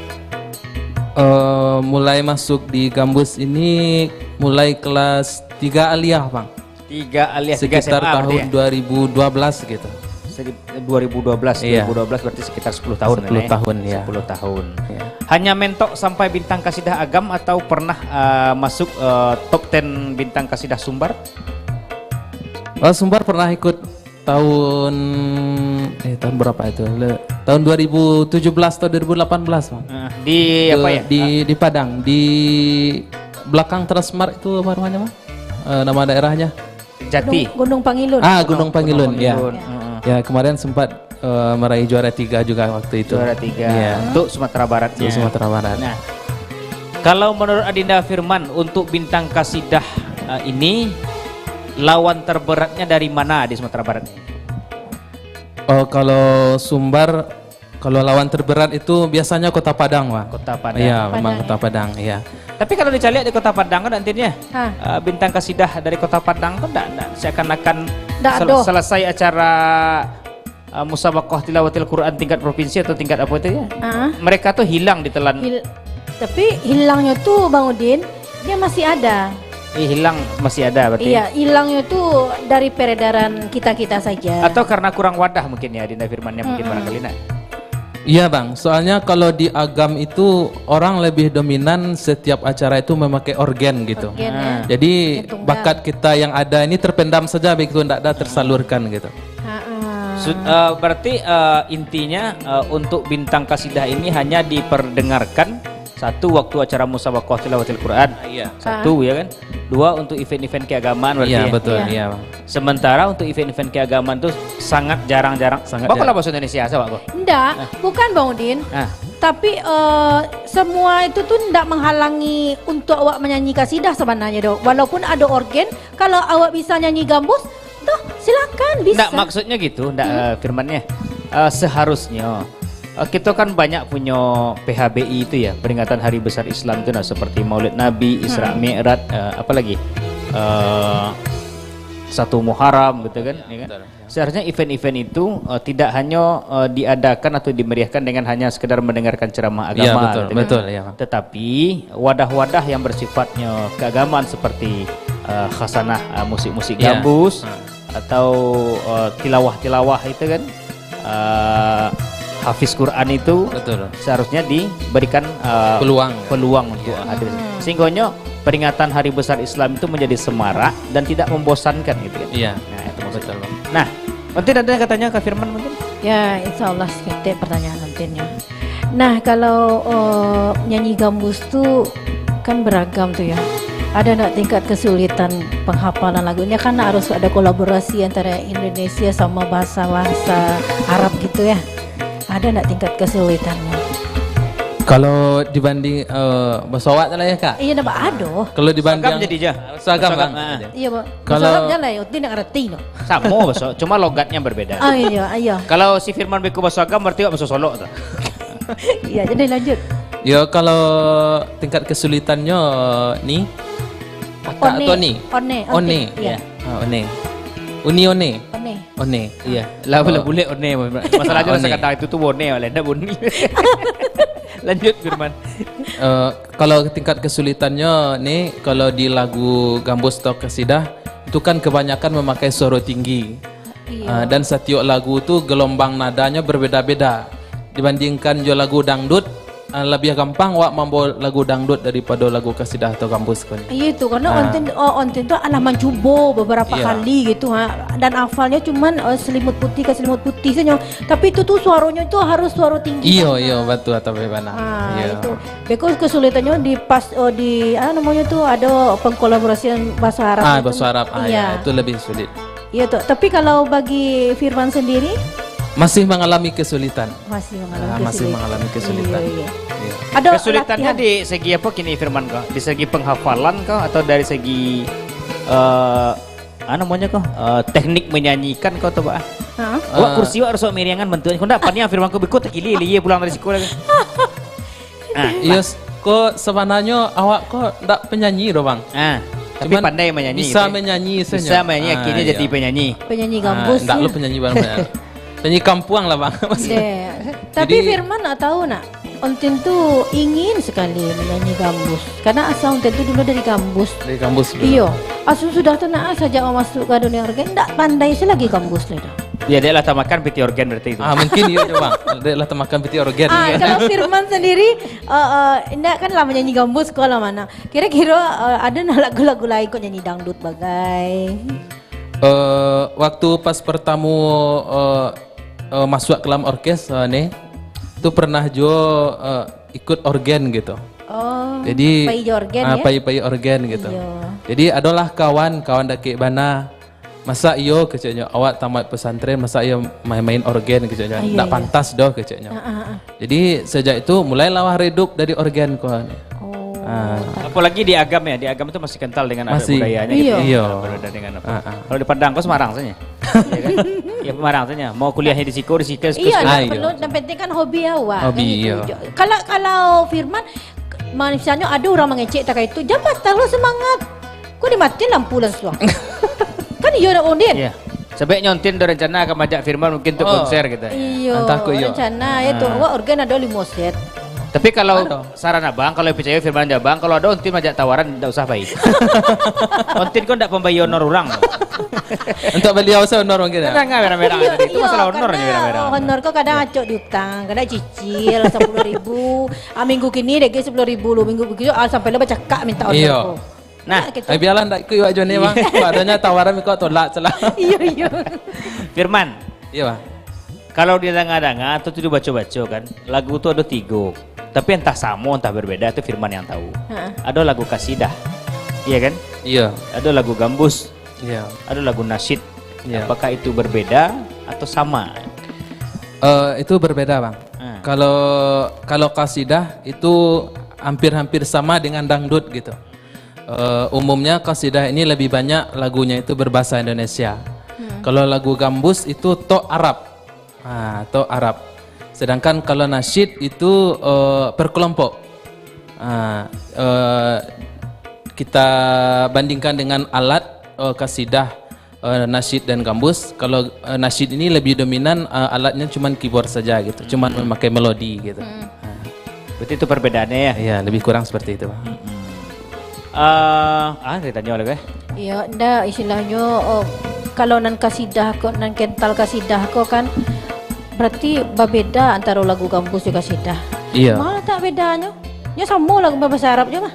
Eh, mulai masuk di Gambus ini mulai kelas tiga aliyah, Bang. Tiga aliyah, tiga S M A berarti ya? Sekitar tahun dua ribu dua belas gitu. Segi-, dua ribu dua belas, iya. Dua ribu dua belas berarti sekitar sepuluh tahun. Sepuluh tahun, ya. Sepuluh tahun. Iya. Hanya mentok sampai bintang kasidah Agam atau pernah, eh, masuk, eh, top ten bintang kasidah Sumbar? Oh, Sumbar pernah ikut tahun, eh, tahun berapa itu? Le-, tahun dua ribu tujuh belas atau dua ribu delapan belas, Bang. Eh, di apa ya? Di, di Padang, di belakang Transmart itu apa namanya, Bang? Eh, nama daerahnya? Jati. Gunung, Gunung Pangilun. Ah, Gunung Pangilun, ya. Gunung Pangilun, heeh. Ya, kemarin sempat, eh, meraih juara tiga juga waktu itu. Juara tiga. Iya. Untuk Sumatera Barat. Untuk Sumatera Barat. Nah, kalau menurut Adinda Firman, untuk bintang kasidah, eh, ini, lawan terberatnya dari mana di Sumatera Barat ini? Oh, kalau Sumbar, kalau lawan terberat itu biasanya Kota Padang, Bang. Kota Padang. Iya, memang Kota Padang, iya. Tapi kalau dicaliak di Kota Padang kan nantinya, eh, bintang kasidah dari Kota Padang tu ndak, ndak seakan-akan sel-, selesai acara, eh, musabaqah tilawatil Quran tingkat provinsi atau tingkat apa itu ya? Mereka tu hilang ditelan. Hil-, tapi hilangnya tu, Bang Udin, dia masih ada. Eh, hilang masih ada berarti? Iya, hilangnya tu dari peredaran kita-kita saja. Atau karena kurang wadah mungkin ya, Adinda Firmannya mungkin barangkali nak. Iya, Bang, soalnya kalau di Agam itu orang lebih dominan setiap acara itu memakai organ gitu. Organ, ya. Jadi, organ tunggal. Bakat kita yang ada ini terpendam saja begitu, ndak ada tersalurkan gitu. Ha-ha. Su-, eh, berarti, eh, intinya, eh, untuk bintang kasidah ini hanya diperdengarkan satu waktu acara musabaqah tilawatil Quran. Iya. Satu, ya kan? Dua, untuk event-event keagamaan berarti. Iya, betul, iya, Bang. Sementara untuk event-event keagamaan tu sangat jarang-jarang. Sangat jarang. Bapak lah bahasa Indonesia, siapa kok? Ndak, bukan, Bang Udin. Ah. Tapi, eh, semua itu tu ndak menghalangi untuk awak menyanyi kasidah sebenarnya, doh. Walaupun ada organ, kalau awak bisa nyanyi gambus, toh, silakan, bisa. Ndak, maksudnya gitu, ndak, eh, Firmannya. Eh, seharusnya Eh, kita kan banyak punyo P H B I itu ya, peringatan hari besar Islam itu nah, seperti Maulid Nabi, Isra Hmm. Mi'raj, eh, apa lagi? Eh, satu Muharram gitu kan, ya kan? Betul, ya. Seharusnya event-event itu, eh, tidak hanya, eh, diadakan atau dimeriahkan dengan hanya sekedar mendengarkan ceramah Ya, agama betul, gitu kan. betul, ya. Tetapi wadah-wadah yang bersifatnya keagamaan seperti, eh, khasanah, eh, musik-musik Ya. gambus Ha. atau, eh, tilawah-tilawah itu kan, eh, hafiz Quran itu Betul. seharusnya diberikan, eh, Peluang. peluang untuk Ya. hadir. Hmm. Sehingga peringatan hari besar Islam itu menjadi semarak dan tidak membosankan gitu kan. Iya. Nah, itu maksudnya. Betul, Bang. Nah, mungkin ada yang katanya ke Firman mungkin? Ya, insya Allah seketek pertanyaan nantinya. Nah, kalau, eh, nyanyi gambus tu kan beragam tu ya. Ada ndak tingkat kesulitan penghafalan lagunya? Kan harus ada kolaborasi antara Indonesia sama bahasa-bahasa Arab gitu ya. Ada ndak tingkat kesulitannya? Kalau dibanding, eh, bahasa awak tu lah ya, Kak? Iya, nampak ada. Kalau dibanding Sagam jadi je. Sagam, Sagam, Bang. ah. Iya, Bang. Kalau Bahasa Arab je lah, Uti nak ngerti no. Samo bahasa, cuma logatnya berbeda. Ah, iya, iya. Kalau si Firman beko bahasa Agam, berarti awak bahasa Solok tu. Iya, jadi lanjut. Ya, kalau tingkat kesulitannya ni, akak One. tu ni. One, One. One. Iya. Ah, One. Uni One. One. One. Iya. Lah, Oh. lah bulek One. Masalahnya One. sakadang itu tu One, lah, ndak Boni. Lanjut, Firman. Eh, kalau tingkat kesulitannya ni, kalau di lagu gambus atau kasidah, itu kan kebanyakan memakai suara tinggi. Iya. Ah, dan satiok lagu tu gelombang nadanya berbeda-beda. Dibandingkan jo lagu dangdut, ah, labiah gampang awak mambawa lagu dangdut daripado lagu kasidah atau gambus ko ni. Iya tu, karena Ah. Ontin, oh, Ontin tu alah mancubo beberapa Iya. kali gitu, ha. Dan hafalnya cuman, eh, selimut putih ka selimut putih saja. Tapi itu tu suaranya tu harus suara tinggi Iyo, kan? iyo, betul, atau bagaimana? Ah, Iyo. itu. Because kesulitannya di pas, oh, di, ah, namanya tu ada pengkolaborasian bahasa Arab Ah, itu. bahasa Arab. Ah, Iya. ya, itu lebih sulit. Iya tu. Tapi kalau bagi Firman sendiri? Masih mengalami kesulitan. Masih mengalami Ah, masih kesulitan. mengalami kesulitan. Iya, iya. Iya. Ada Kesulitannya latihan. di segi apa kini, Firman, ko? Di segi penghafalan ko, atau dari segi, eh, ah, namanya ko, eh, teknik menyanyikan ko, atau apa? Ha? Awak Eh. kursi awak harus awak miringan bentuknya. Ko ndak, paniang Firman ko beko takili, iya pulang dari siko dah. Ah. Iyo, s-, ko sabananyo awak ko ndak penyanyi doh, Bang. Ah, tapi Cuman pandai manyanyi, bisa gitu. menyanyi sajo. Bisa manyanyi, Ah, akhirnya iyo. jadi penyanyi. Penyanyi Ah, gambus, ndak ya. lo penyanyi barang-barang. Penyanyi kampuang lah, Bang. Maksudnya. Deh. Tapi Jadi Firman nak tahu nak? Ontin tu ingin sekali menyanyi gambus. Karena asa Ontin tu dulu dari gambus. Dari gambus dulu. Iyo. Asu sudah tu nak sajak masuk ke dunia organ, ndak pandai selagi gambus lah dah. Ya, dia lah tamakan piti organ berarti itu. Ah, mungkin iyo tu, Bang. Dia lah tamakan piti organ. Ah, kalau Firman sendiri, eh, eh, indak kan lah menyanyi gambus ko lah mana. Kira-kira, eh, ada nak lagu-lagu lain ko nyanyi dangdut bagai? Eh, waktu pas pertamo, eh, eh, masuk ke dalam orkes, eh, ni, tu pernah juo, eh, ikut organ gitu. Oh, Jadi, pai jo organ, ah, ya? pai-pai organ gitu. Iyo. Jadi, adolah kawan, kawan dakek bana. "Masa iyo," keceknyo, "awak tamat pesantren, masa iyo main-main organ?" keceknyo. Ah, iyo, "Ndak iyo. pantas doh," keceknyo. Ah, ah, ah. Jadi, sejak itu, mulailah wah redup dari organ ko. Oh, Ah. tak- Apalagi di Agam ya, di Agam tu masih kental dengan adat Masih. budayanya Iyo. gitu ya. Iyo. Berbeda dengan apa. Ah, ah. Kalau di Padang ko Semarang saja. Ya kan? Ya, Semarang saja. Mau kuliahnya di siko, di siko, di siko, Iya, di siko. Ah, ndak iyo. perlu, yang penting kan hobi awak, Hobi, kan gitu. iyo. Jo-, kalau, kalau Firman, misalnya ada orang mengecek takah itu, "Jangan patah lo semangat. Kok dimatiin lampu langsung?" Kan iyo nak Ondin? Iya. Sampai nyontin ada rencana akan majak Firman mungkin untuk Oh. konser gitu ya. Iyo, Antah ko iyo. rencana ya tu. Ah. Awak organ ada limo set. Tapi kalau Ada. saran abang, kalau percaya Firman aja abang, kalau ada Ontin majak tawaran, ndak usah pai. Ontin ko ndak pembayar honor orang. Untuk beliau saya honor mungkin ya? Kan merah-merah Iyo, tadi. Itu iyo, masalah honor karena aja merah-merah. honor ko kadang Ya. acok diutang, kadang cicil sepuluh ribu. Ah, minggu kini dek sepuluh ribu, dua minggu begitu, ah, sampai lah bacakak minta honor Iyo. ko. Nah. Nah, gitu. Eh, biarlah ndak ikut awak jo ni, Bang. Iyo. Kalau adanya tawaran, kau tolak salah. Iyo, iyo. Firman. Iyo, Bang. Kalau dia danga-danga atau tu dia baco-baco kan, lagu tu ada tigo. Tapi entah samo, entah berbeda, tu Firman yang tahu. Ha. Ada lagu kasidah. Iya kan? Iya. Ada lagu gambus. Iya. Ada lagu nasyid. Iya. Apakah itu berbeda atau sama? Eh, itu berbeda, Bang. Ha. Kalau, kalau kasidah itu hampir-hampir sama dengan dangdut gitu. Eh, umumnya kasidah ini lebih banyak lagunya itu berbahasa Indonesia. Hmm. Kalau lagu gambus itu tok Arab. Ah, tok Arab. Sedangkan kalau nasyid itu, eh, per kelompok. Ah, eh, kita bandingkan dengan alat, eh, kasidah, eh, nasyid dan gambus. Kalau, eh, nasyid ini lebih dominan, eh, alatnya cuman keyboard saja gitu, cuman memakai melodi gitu. Hmm. Ah. Berarti itu perbedaannya ya? Iya, lebih kurang seperti itu, Bang. Mm-mm. Eh, ah, ditanya oleh gue. Iya, ndak, istilahnyo, oh, kalau nan kasidah ko, nan kental kasidah ko kan, berarti babeda antara lagu gambus jo kasidah. Iya. Malah tak bedanyo. Nyo samo lagu bahasa Arab jo mah.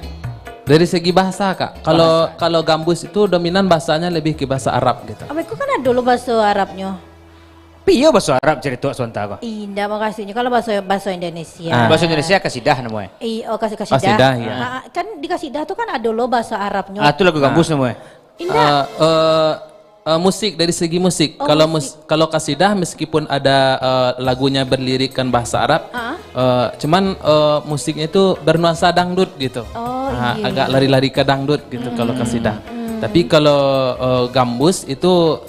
Dari segi bahasa, Kak. Kalau, bahasa. Kalau gambus itu dominan bahasanya lebih ke bahasa Arab gitu. Abis ko kan ado lo bahasa Arabnyo. Piyo baso Arab carito sabanta ko? Indak, makasuiknyo kalau baso, baso Indonesia. Ah. Baso Indonesia kasidah namonyo. I-, oh, kasi-, kasidah. Kasidah, iya. Ah, kan di kasidah tu kan ado lo baso Arabnyo. Ah, tu lagu gambus namonyo. Indak. Eh, eh, eh, musik, dari segi musik. Oh, kalau mus-, musik. Kalau kasidah meskipun ada, eh, lagunya berlirikkan bahasa Arab, ah, eh, cuman, eh, musiknya itu bernuansa dangdut gitu. Oh, ah, iya, agak iya. Lari-lari ke dangdut gitu kalau kasidah. Hmm. Tapi kalau, eh, gambus itu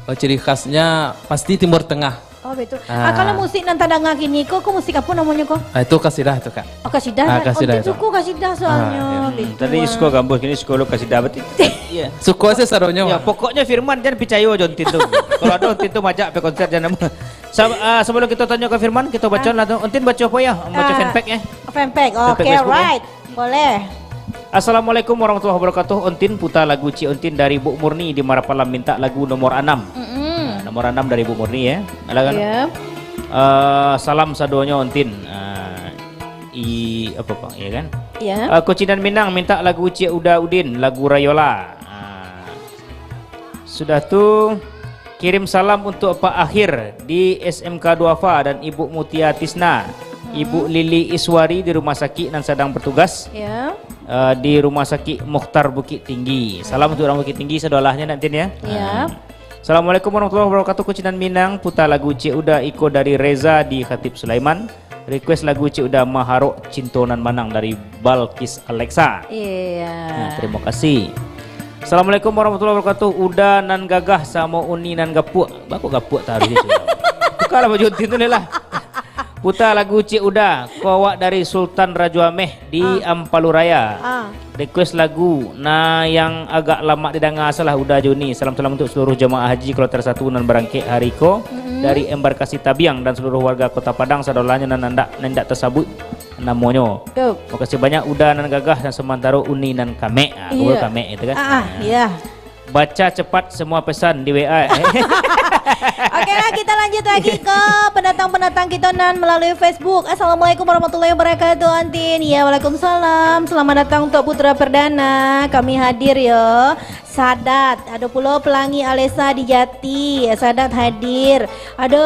Oh, ciri khasnya pasti Timur Tengah. Oh, betul. Ah. Ah, kalau musik nan tadanga kini ko, ko musik apo namonyo ko? Ah, itu kasidah tu, Kak. Oh, kasidah. Ah, kan? Kasidah. Ontin itu suko kasidah soalnyo. Ah, iya. Hmm, gitu, tadi ah. Suko gambus, kini suko lo kasidah, berarti. Iya. Suko se sadonyo. Ya, pokoknyo Firman jan picayo jo Ontin tu. Kalau ado Ontin tu majak pe konser jan namo. Sa-, ah, sebelum kita tanyo ke Firman, kita baco lah tu. Ontin baco apo ya? Baco fanpage ya? Fanpage. Fanpage oke, Facebook ya? Right. Boleh. Assalamualaikum warahmatullahi wabarakatuh. Ontin puta lagu Cik Ontin dari Buk Murni di Marapalam, minta lagu nomor anam. Mm-mm. Nah, nomor anam dari Buk Murni ya. Alah kan? Iya. Eh, salam sadonyo Ontin. Ah, i-, apa, Bang? Iya kan? Iya. Eh, Kucinan Minang minta lagu Cik Uda Udin, lagu Rayola. Ah. Sudah tu, kirim salam untuk Pak Akhir di S M K Duafa dan Ibu Mutia Tisna, Ibu Lili Iswari di rumah sakit nan sadang bertugas, ya. Eh, di Rumah Sakit Mukhtar Bukittinggi. Salam untuk urang Bukittinggi, sadolahnyo nak Tin ya. Ya. Ah. Assalamualaikum warahmatullahi wabarakatuh. Kucinan Minang, puta lagu Cik Uda iko dari Reza di Khatib Sulaiman. Request lagu Cik Uda Maharok Cinto Nan Manang dari Balkis Alexa. Iya. Nah, terima kasih. Assalamualaikum warahmatullahi wabarakatuh. Uda nan gagah samo Uni nan gapuak. Bako gapuak taruih je. Tukarlah baju Ontin tu lah. Puta lagu Cik Uda, ko awak dari Sultan Rajo Ameh di Ah. Ampalu Raya. Ah. Request lagu, nah, yang agak lamak didanga salah Uda Joni. Salam-salam untuk seluruh jamaah haji kloter satu nan barangkek hari ko Mm-mm. dari embarkasi Tabiang dan seluruh warga Kota Padang, sadolahnyo nan andak, nan indak tasabuik namonyo. Yo. Makasih banyak Uda nan gagah dan samantaro Uni nan kamek. Ah, Iya. Kamek itu kan. Ah, ah, Ah. iya. Baca cepat semua pesan di W A. Oke lah, kita lanjut lagi ke pendatang-pendatang kita nan melalui Facebook. Assalamualaikum warahmatullahi wabarakatuh, Ontin. Ya, waalaikumsalam. Selamat datang untuk Putra Perdana. Kami hadir yo. Sadat, ado pulo Pelangi Alesa di Jati. Sadat hadir. Ado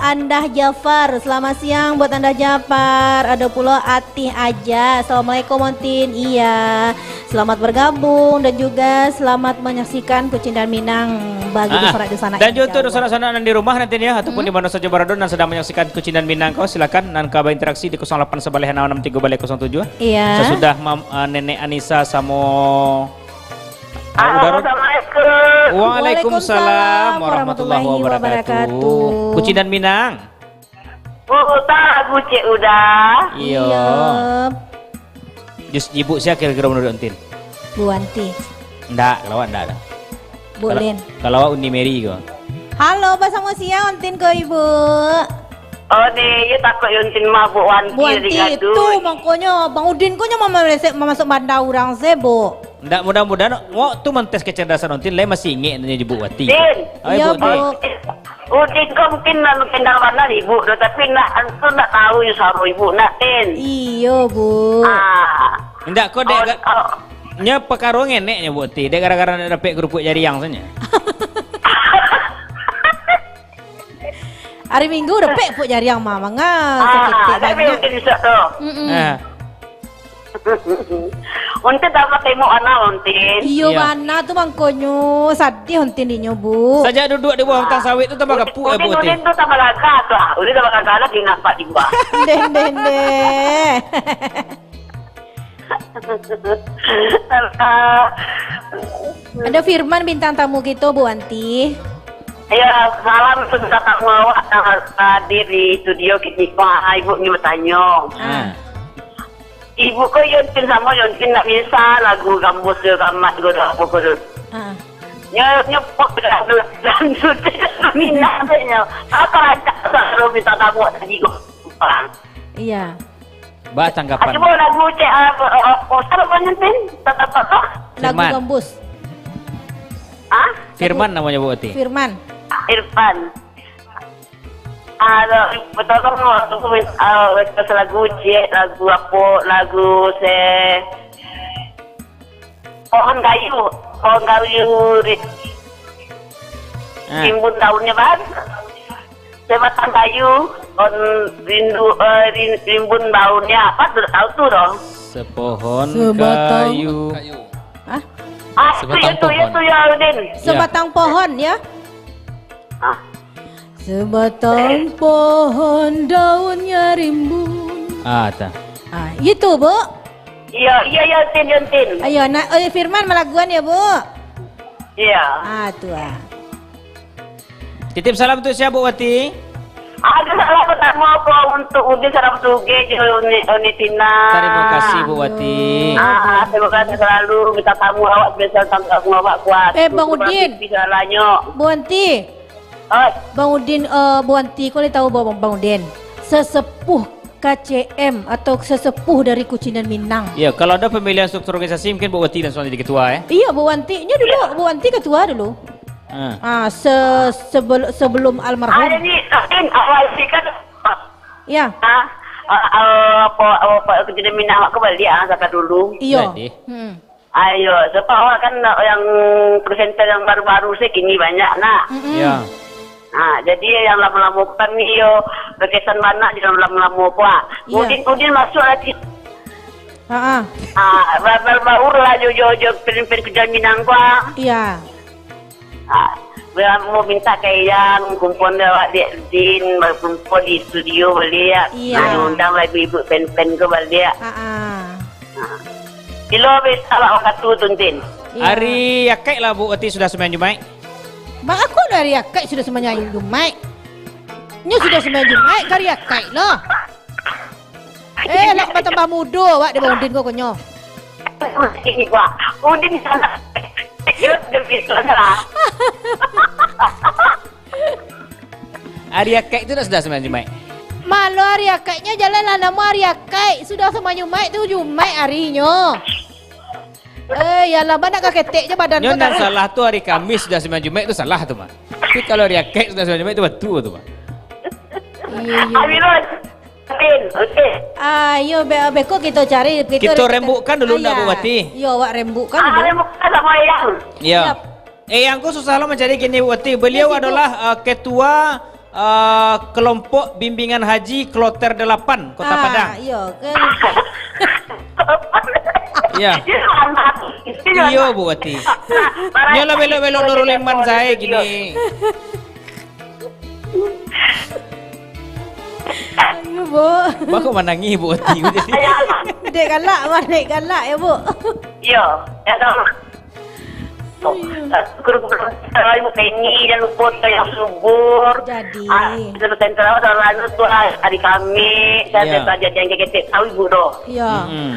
Andah Jafar. Selamat siang buat Andah Jafar. Ado pulo Atih Aja. Assalamualaikum, Ontin. Iya. Selamat bergabung dan juga selamat menyaksikan Kucindan Minang bagi Ah, dunsanak-dunsanak dan yang juga untuk jauah. Dunsanak-sanak nan di rumah nanti ya, ataupun Hmm. di mana saja barado nan sedang menyaksikan Kucindan Minang ko, silakan nan ka berinteraksi di kosong lapan sabaleh anam anam tigo baleh kosong tujuh. Iya. Sasudah mam-, ah, Nenek Anissa samo, ah, Udarot. Assalamualaikum. Waalaikumsalam warahmatullahi wabarakatuh. Kucindan Minang. Puta lagu Cik Uda. Iyo. Iyo. Jus jibuk sia kira-kira menurut Ontin? Bu Wanti. Ndak, kalau awak ndak ada. Bu Kalau, Lin. Kalau awak Uni Mary ko. Halo, basamo sia Ontin ko, Ibu? Oh, ni, yo takut yo Ontin mabuk Wanti Bu Wanti, tu, mangkonyo Bang Udin ko nyo mama-, mama-, mamasuk banda urang se, Bu. Ndak, mudah-mudahan wak tu mantes kecerdasan Ontin, lai masih ingek nyo jibuk Wanti. Din. Ai, Iyo, Bu, Bu. Din. Udin ko mungkin lalu kendal bana ibu tu, tapi nak tu nak tahu yo suaro ibu nak, Din. Iyo, Bu. Ah. Indak ko dek Oh, ga-, oh. Nyo pakaro ngenek nyo, Bu Ti. Dek gara-gara nak dapek kerupuk jariang sajo. Hari Minggu dapek kerupuk jariang mah, manga Ah, saketek tapi banyak. Mungkin bisa tu. Mm-mm. Ah. Ontin tambah temok ana, Ontin. Iyo, Iyo. Bana tu mangkonyo. Sadih Ontin dinyo, Bu. Sajak duduak di bawah batang sawit tu tambah Ah, kapuk, eh, Ontin, Bu, Ontin. Ontin tu tambah gagah tu, ah. Ontin tambah gagah lagi nampak di bawah. Ndeh, ndeh, ndeh. Alah. Ada Firman bintang tamu kito, Bu Wanti. Ya, salam untuk tamu awak yang hadir di studio kini. Ah, ibu ni bertanya. Ah. Ibu ko Yontin samo Yontin nak bisa lagu Gambus tu, Gamat ko, apo ko tu. Ah. Nyo, nyo pok dalam, dalam suci minat nyo. Apa rancak selalu minta tamu tadi ko. Iya. Ba tanggapan. Ah, cubo lagu cek, ah, ah, ah, oh, siapa namanya, Tin? Tak, tak, tak, tak. Lagu Firman. Gambus. Hah? Firman namanya, Bu Wati. Firman. Irfan. Ah, betolong, ah, aku minta, ah, request lagu cek, lagu apa, lagu se-, Pohon kayu, pohon kayu ri-, Ah. rimbun daunnya, Bang. Sebatang kayu, pohon rindu, eh, rin-, rimbun daunnya. Apa tu? Tahu tu dong? Sepohon Sebatang kayu. Hah? Ah, itu, Sebatang itu, pohon. Itu ya, Udin. Ya. Sebatang pohon, ya? Ah. Sebatang pohon daunnya rimbun. Ah, ta. Ah, itu, Bu. Iya, iya, iya, Tin, Tin, Tin. Ayo, nak, oh, Firman malaguan ya, Bu? Iya. Ah, tu ah. Titip salam untuk siapa, Bu Wati? Ada salam pertama apa untuk Udin, salam suge je, Uni, Uni Tina. Terima kasih, Bu Wati. Ah, ah, terima kasih selalu. Minta tamu awak spesial, tamu awak kuat. Eh, Bang Udin. Salamnya. Bu Wati. Oi. Bang Udin, eh, Bu Wanti, kau boleh tahu Bang, Bang Udin? Sesepuh K C M atau sesepuh dari Kucindan Minang. Ya, kalau ada pemilihan struktur organisasi, mungkin Bu Wanti langsung jadi ketua, eh? Iya, Bu Wanti. Nya dulu, iya. Bu Wanti ketua dulu. Ah. Ah, se-, sebel-, sebelum almarhum. Ada ni, Udin, awal sih kan. Ya. Ah, ah, ah, apa, apa, Kucindan Minang awak kembali, ah, kata dulu. Iya. Jadi. Hmm. Ayo, sebab awak kan nak yang presenter yang baru-baru sih kini banyak, nak. Mm-mm. Ya. Ha, jadi yang lamo-lamo kan ni yo, berkesan banyak di lamo-lamo ko, ah. Iya. Udin, Udin masuk lagi. Ha-ha. Ah, ba-, ba-, baur lah jo, jo, jo, pen-, pen-, Kucindan Minang ko, ah. Iya. Ah, ba-, mau minta ka Eyang, kumpul awak dek Udin, bakumpul di studio baliak. Iya. Nah, undang lah ibu-ibu pen-pen ko baliak. Ha-ha. Ha. Bilo bisa awak wakatu tu, Tin? Iya. Ari akaik lah, Bu Wati, sudah sumbayang Jumaik? Bang, aku lah ari akaik sudah sumbayang Jumaik. Nyo sudah sumbayang Jumaik, ka ari akaik lah. Eh, lah batambah mudo awak dek Bang Udin ko, konyo. Ini, Pak. Udin sana. Dia, dia bisa lah. Ari akaik tu dah sudah sumbayang Jumaik? Malo ari akaiknyo, jan lah namo ari akaik. Sudah sumbayang Jumaik tu Jumaik arinyo. Eh, yalah, banyak ka ketek je badan. Nyo ko nan dah salah tu ari Kamis sudah sumbayang Jumaik tu salah tu mah. Tapi kalau ari akaik sudah sumbayang Jumaik tu batua tu mah. Iya, iya. Amirul. Tin, okey. Ah, iyo, be-, beko kito cari, kito Kito re-, rembukkan dulu ah, ndak, Bu Wati? Iyo, awak rembukkan Ah, dulu. Rembukkan samo Eyang. Iya. Yap. Eyang ko susah lo mancari kini, Bu Wati. Beliau Di situ. adalah, eh, ketua, eh, kelompok bimbingan haji kloter delapan, Kota Ah, Padang. Iyo, kan. Iya. Iya, anak. Itu Iyo, anak. Bu Wati. Barang Nyolah belok-belok itu Nurul Iman dia saya dia. gini. Ayo, Bu. Bako manangih, Bu Wati, jadi? Dek galak, Mak, dek galak ya, Bu. Iyo, ya, tahu. Ayo. Guru-guru, kalau Ibu Penny, jangan lupa tu yang subur. Jadi. Ah, kita bersentuh awak tahun lalu tu, ah, hari Khamis, saya Iya. belajar jangan ketek tahu Ibu tu. Iya. Mm-mm.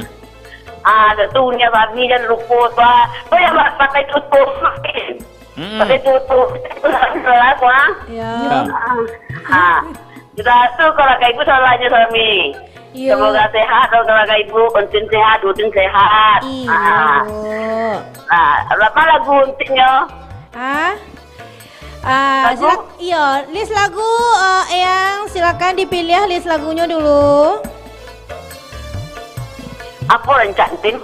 Ah, ada tu, Unia Bami, jangan lupa tu, ah. Tu yang pakai tutup. Mm-mm. Tapi tu, tu, tu, salah aku, ah. Ya. Ya. Ah, ah. Sudah tu, kalau kat ibu salahnya suami. Iya. Semoga sehat, kalau kat ibu, Entin sehat, Udin sehat. Iya. Ah. Ah, apa lagu Entinnya? Ah? Ah, Lagu? silak-, iya, list lagu, eh, Eyang, silakan dipilih list lagunya dulu. Apa rancak, Entin?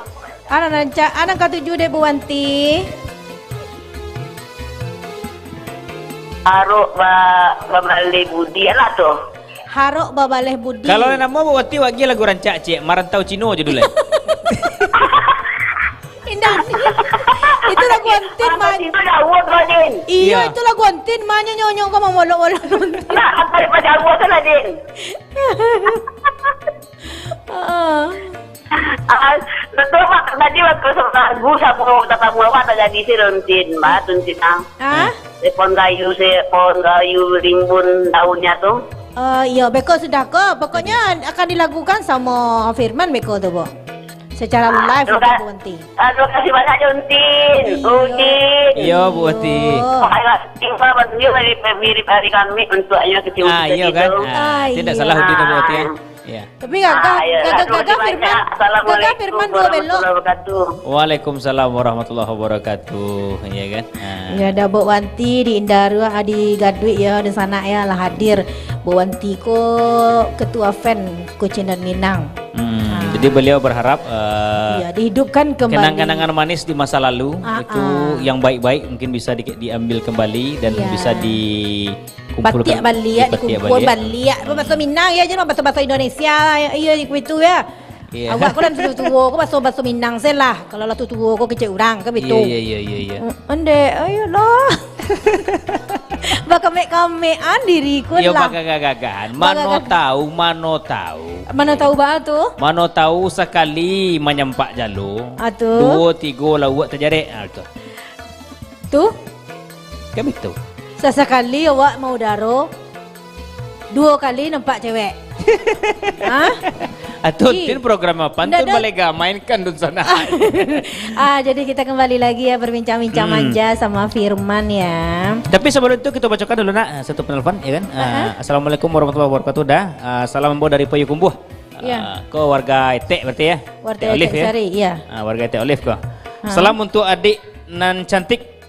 Anak rancak, anak katuju dek Bu Wanti. Arok ba-, babaleh budi, alah tu. Harok babaleh budi. Kalau namo Bu Wanti, wak gi lagu rancak, cek. Marantau Cino je dulu. Indah. Itu lagu Entin, Marantau Man. Cino jauh tu, Din. Iya, Iya. itu lagu Entin, Man, nyo nyonyo ko mamolok-molok Entin. Nah, apa, apa jauh tu lah, Din? Ah. Ah, betul, Mak. Tadi waktu sama lagu, sama tatamu awak tak jadi si Runtin, Mbak, Tuntin, ah. Ah? Hmm. Pohon kayu, se-, pohon kayu rimbun daunnyo tu. Ah, iyo, beko sudah ko. Pokoknya akan dilakukan samo Firman beko tu, Bu. Secara live, terima kasih, Bu Wanti. Ah, terima kasih banyak, Juntin. Iyo. Udin. Iyo, Bu Wanti. Ayo, terima kasih banyak dari, dari kami untuknya kecil. Ah, iyo kan? Ah, tidak salah Udin, Bu Wanti, ya. Iya. Tapi gagah, ah, ya, gagah, gagah Firman, gagah Firman duo belok. Waalaikumsalam warahmatullahi wabarakatuh. Iya kan? Ah. Ya, dah Buk Wanti di Indaru, ah, di Gaduik ya, di sana ya lah hadir. Buk Wanti ko ketua fan Kucing dan Minang. Hmm, ah. Jadi beliau berharap, eh, iya, dihidupkan kembali kenang-kenangan manis di masa lalu, ah, itu ah, yang baik-baik mungkin bisa di-, diambil kembali dan, iya, bisa di- kumpulkan, batiak baliak, dipatiak dikumpul baliak. Baliak. Apa baso Minang ya, jangan baso-baso Indonesia lah. Iyo, iko itu ya. Iya. Awak ko lah tuo-tuo, ko baso-baso Minang se lah. Kalau lah tuo-tuo, ko kecek urang, kan betul. Iya, iya, iya, iya, iya. Mm, ondeh, ayolah. Bakamek-kamekan diri ko lah. Iyo, bagagah-gagahan. Mano tahu, mano tahu. Mano tahu ba tu? Mano tahu sakali manyampak jalo. Ah, tu. Duo, tigo, lauak tajarek. Ah, tu. Tu? Kan betul. Sasakali awak maudaro, duo kali nampak cewek. Hah? Atau Ji, Din program apa? Ndak Tun ada. Balega mainkan Tun sana. Ah, jadi kita kembali lagi ya, berbincang-bincang, hmm, manja sama Firman ya. Tapi sebelum itu kita bacakan dulu nak, ah, satu penelpon ya kan. Ah, aha. Assalamualaikum warahmatullahi wabarakatuh. Dah, ah, salam ambo dari Payakumbuah. Ya. Ah, ko warga Etek berarti ya? Warga Etek Olive ya? Sari, iya. Ah, warga Etek Olive ko. Ha. Salam untuk adik nan cantik.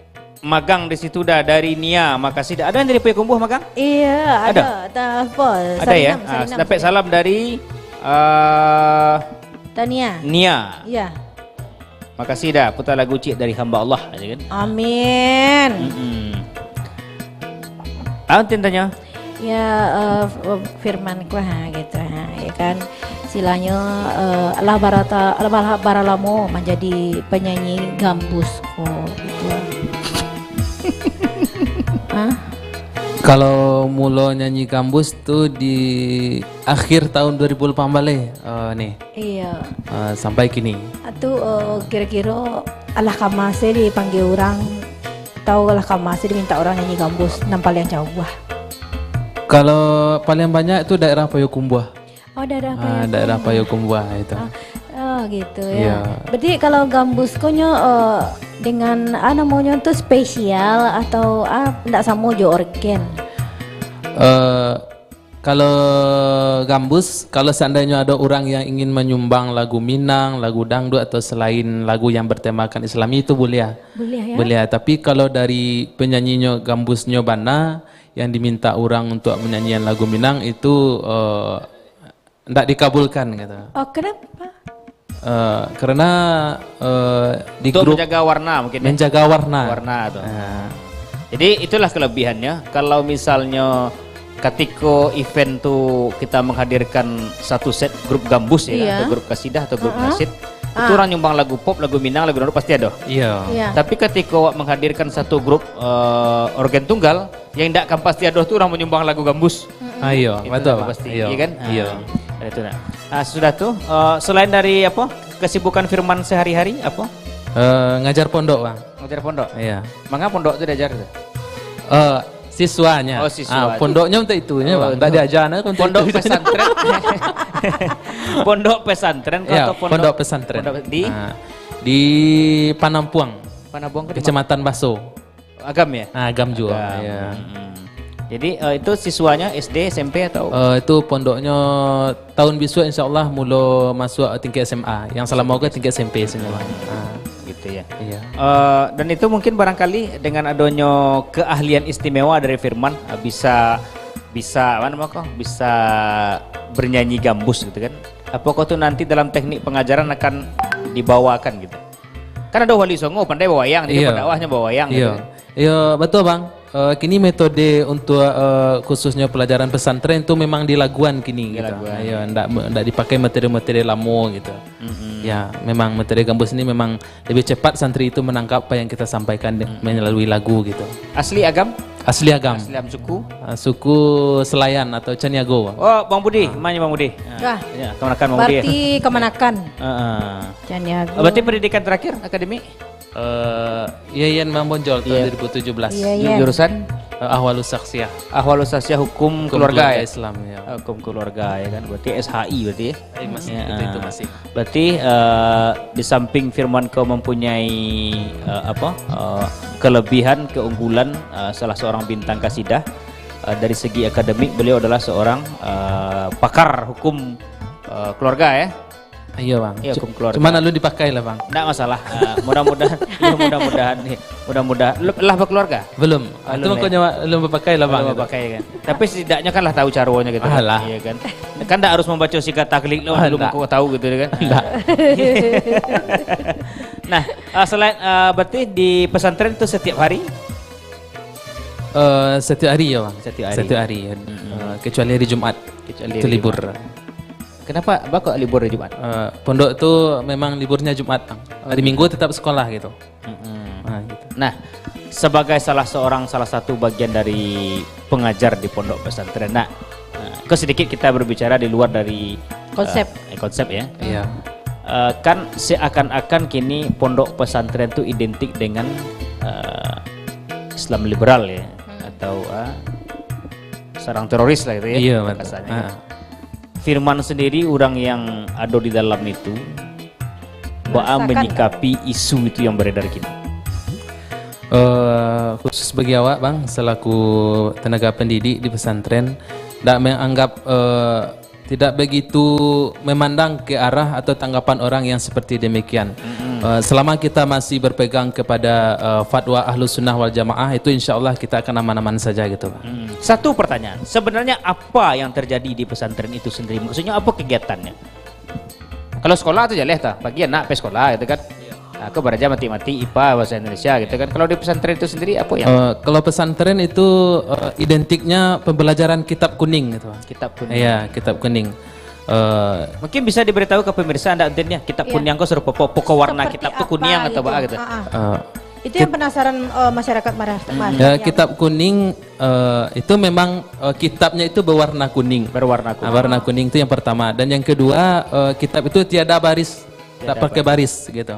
Magang di situ dah dari Nia, makasih dah. Ada yang dari Payakumbuah magang? Iya, ada. Ada? Ada ya? Sarinam, ah, Sarinam, dapat Sarinam. Salam dari, eh, Tania. Nia. Iya. Makasih dah, putar lagu ciek dari hamba Allah aja kan. Amin. Mm-mm. Ah, Tin tanya. Ya, eh, f-, firman ku, ha, gitu, ha, ya kan. Istilahnya, eh, lah barata-, lah bara-, baralamo manjadi penyanyi gambus ko, gitu. Hah? Kalau mulo nyanyi gambus tu di akhir tahun dua ribu lapan baleh, eh, ni. Iya. Eh, sampai kini. Atu, eh, kira-kira alah kama se dipanggia urang, tau alah kama se diminta urang nyanyi gambus nan paliang jauah? Kalau paliang banyak tu daerah Payakumbuah. Oh, daerah Payakumbuah. Ah, daerah Payakumbuah itu. Ah, oh, gitu ya. Iya. Berarti kalau gambus ko nyo, eh, dengan, ah, namonyo tu spesial atau, ah, ndak samo jo orgen? Eh, Kalau gambus, kalau seandainyo ado urang yang ingin manyumbang lagu Minang, lagu dangdut, atau selain lagu yang bertemakan Islami, itu buliah. Buliah, ya? Buliah. Tapi kalau dari penyanyinyo gambusnyo bana, yang diminta urang untuk menyanyian lagu Minang, itu, eh, ndak dikabulkan, gitu. Oh, kenapa? Eh, karena, eh, di untuk grup menjaga warna mungkin, ya? Menjaga warna. Warna tu. Ah. Jadi, itulah kelebihannya. Kalau misalnya katiko event tu kita menghadirkan satu set grup gambus, ya, iya, atau grup kasidah atau grup, heeh, nasyid, itu, ah, orang nyumbang lagu pop, lagu Minang, lagu dangdut pasti ada. Iya. Iya. Tapi katiko awak menghadirkan satu grup, eh, organ tunggal, yang indak kan pasti ado tu urang manyumbang lagu gambus. Mm-mm. Ah, iyo, itu betul, dah Pak. Pasti, iyo, iyo kan? Iyo. Ah, itu nah. Ah, sudah tu, eh, selain dari apa, kesibukan Firman sehari-hari, apa? Eh, ngajar pondok, Bang. Ngajar pondok? Iya. Manga pondok tu diajar tu? Eh, siswanya. Oh, siswa. Ah, pondoknya untuk itu, ya, oh, Bang. Tak itu. Diajar, nah, untuk pondok itu. Pesantren. Pondok pesantren kah, ya, atau pondok, pondok pesantren. Pondok di? Ah, di Panampuang. Panampuang ke di mana? Kecamatan Baso. Agam, ya? Ah, Agam juga, Agam. Ya. Mm-mm. Jadi, eh, itu siswanya S D, S M P atau? Eh, itu pondoknya tahun bisuak, insya Allah, mulo masuk tingkat S M A. Yang salamo ko tingkat S M P sajo, Bang. Ah. Gitu, ya. Iya. Eh, dan itu mungkin barangkali dengan adanya keahlian istimewa dari Firman, eh, bisa, bisa, apa nama ko? Bisa bernyanyi gambus gitu kan. Apakah tu nanti dalam teknik pengajaran akan dibawakan gitu? Kan ada wali songo, pandai bawayang, jadi, iya, pendakwahnyo bawayang, iya, gitu. Iya, betul, Bang. Eh, kini metode untuk, eh, khususnya pelajaran pesantren tu memang dilaguan kini, gitu. Dilaguan. Iya, ndak, ndak dipakai materi-materi lamo, gitu. Mm-mm. Ya, memang materi gambus ini memang lebih cepat santri itu menangkap apa yang kita sampaikan de-, mm-mm, melalui lagu, gitu. Asli Agam? Asli Agam. Asli Agam suku? Ah, suku Selayan atau Caniago, Bang. Oh, Bang Budi, ah, mana Bang Budi? Ah, wah, ya, kamanakan Bang Budi, ya. Berarti kamanakan. Heeh. Caniago. Berarti pendidikan terakhir, akademik? Eh, Yayan Mambonjol tahun Iya. dua ribu tujuh belas. Iya, Ju- iya. Jurusan? Eh, Ahwalus Saksiyah. Ahwalus Saksiyah hukum Hukum keluarga, keluarga ya? Islam, ya. Ah, hukum keluarga, ya kan? Berarti S H I berarti ya? Eh, masih Ya, itu, itu ah. masih. Berarti, eh, di samping Firman Kau mempunyai, eh, apa, eh, kelebihan, keunggulan, eh, salah seorang bintang kasidah, eh, dari segi akademik beliau adalah seorang, eh, pakar hukum, eh, keluarga ya? Iya, Bang. Iya, Cu- hukum keluarga. Cuman lalu dipakai lah, Bang. Ndak masalah. Eh, mudah-mudahan, ya, mudah-mudahan nih. Mudah-mudahan. Lu lah berkeluarga? Belum. Ah, Belum, itu ya? makanya, Bang, belum berpakai lah, Bang, Belum gitu. berpakai kan. Tapi setidaknya kan lah tahu caranya gitu kan. Alah. Iya kan. Kan ndak harus membaca sikat taklik lah Ah, dulu ndak. kau tahu gitu kan. Ndak. Nah, eh, selain, eh, berarti di pesantren tu setiap hari? Eh, setiap hari ya, Bang. Setiap hari. Setiap hari. Mm-mm. Eh, kecuali hari Jumat. Kecuali Itu hari libur. Jumat. Kenapa, Abah, kok libur hari Jumat? Eh, pondok tu memang liburnya Jumat, Bang. Oh, Hari gitu. Minggu tetap sekolah gitu. Mm-mm. Ah, gitu. Nah, sebagai salah seorang, salah satu bagian dari pengajar di pondok pesantren, nah, eh, ke sedikit kita berbicara di luar dari, Konsep. eh, eh, konsep ya. Iya. Eh, kan seakan-akan kini pondok pesantren tu identik dengan, eh, Islam liberal ya, Hmm. atau, eh, seorang teroris lah gitu ya, Iya, betul. kasarnya. Ah. Firman sendiri, orang yang ada di dalam itu, baa Merasakan menyikapi isu itu yang beredar kini? Eh, khusus bagi awak, Bang, selaku tenaga pendidik di pesantren, ndak menganggap, eh, tidak begitu memandang ke arah atau tanggapan orang yang seperti demikian. Mm-mm. Eh, selama kita masih berpegang kepada, eh, fatwa Ahlus Sunnah wal Jamaah, itu insya Allah kita akan aman-aman saja gitu, Bang. Hmm. Satu pertanyaan, sebenarnya apa yang terjadi di pesantren itu sendiri? Maksudnya apa kegiatannya? Kalau sekolah tu jaleh tah, pagi anak pai sekolah gitu kan. Iya. Aku baraja matik-matik ipa bahasa Indonesia gitu kan. Kalau di pesantren itu sendiri apa yang Eh, kalau pesantren itu, eh, identiknya pembelajaran kitab kuning gitu, Bang. Kitab kuning. Iya, kitab kuning. Eh, Mungkin bisa diberitahu ke pemirsa, ndak, Entin, ya, kitab Iya. kuning ko sarupo apo, pokok warna Seperti kitab tu apa kuniang atau gitu. baa gitu? Ah, ah. Eh, Itu yang kit- penasaran, eh, masyarakat marah, Mm-mm. masyarakat Ya, yang kitab kuning, eh, itu memang, eh, kitabnya itu berwarna kuning. Berwarna Ah, kuning. warna kuning itu yang pertama. Dan yang kedua, eh, kitab itu tiada baris, Tiada tak pakai baris. baris gitu.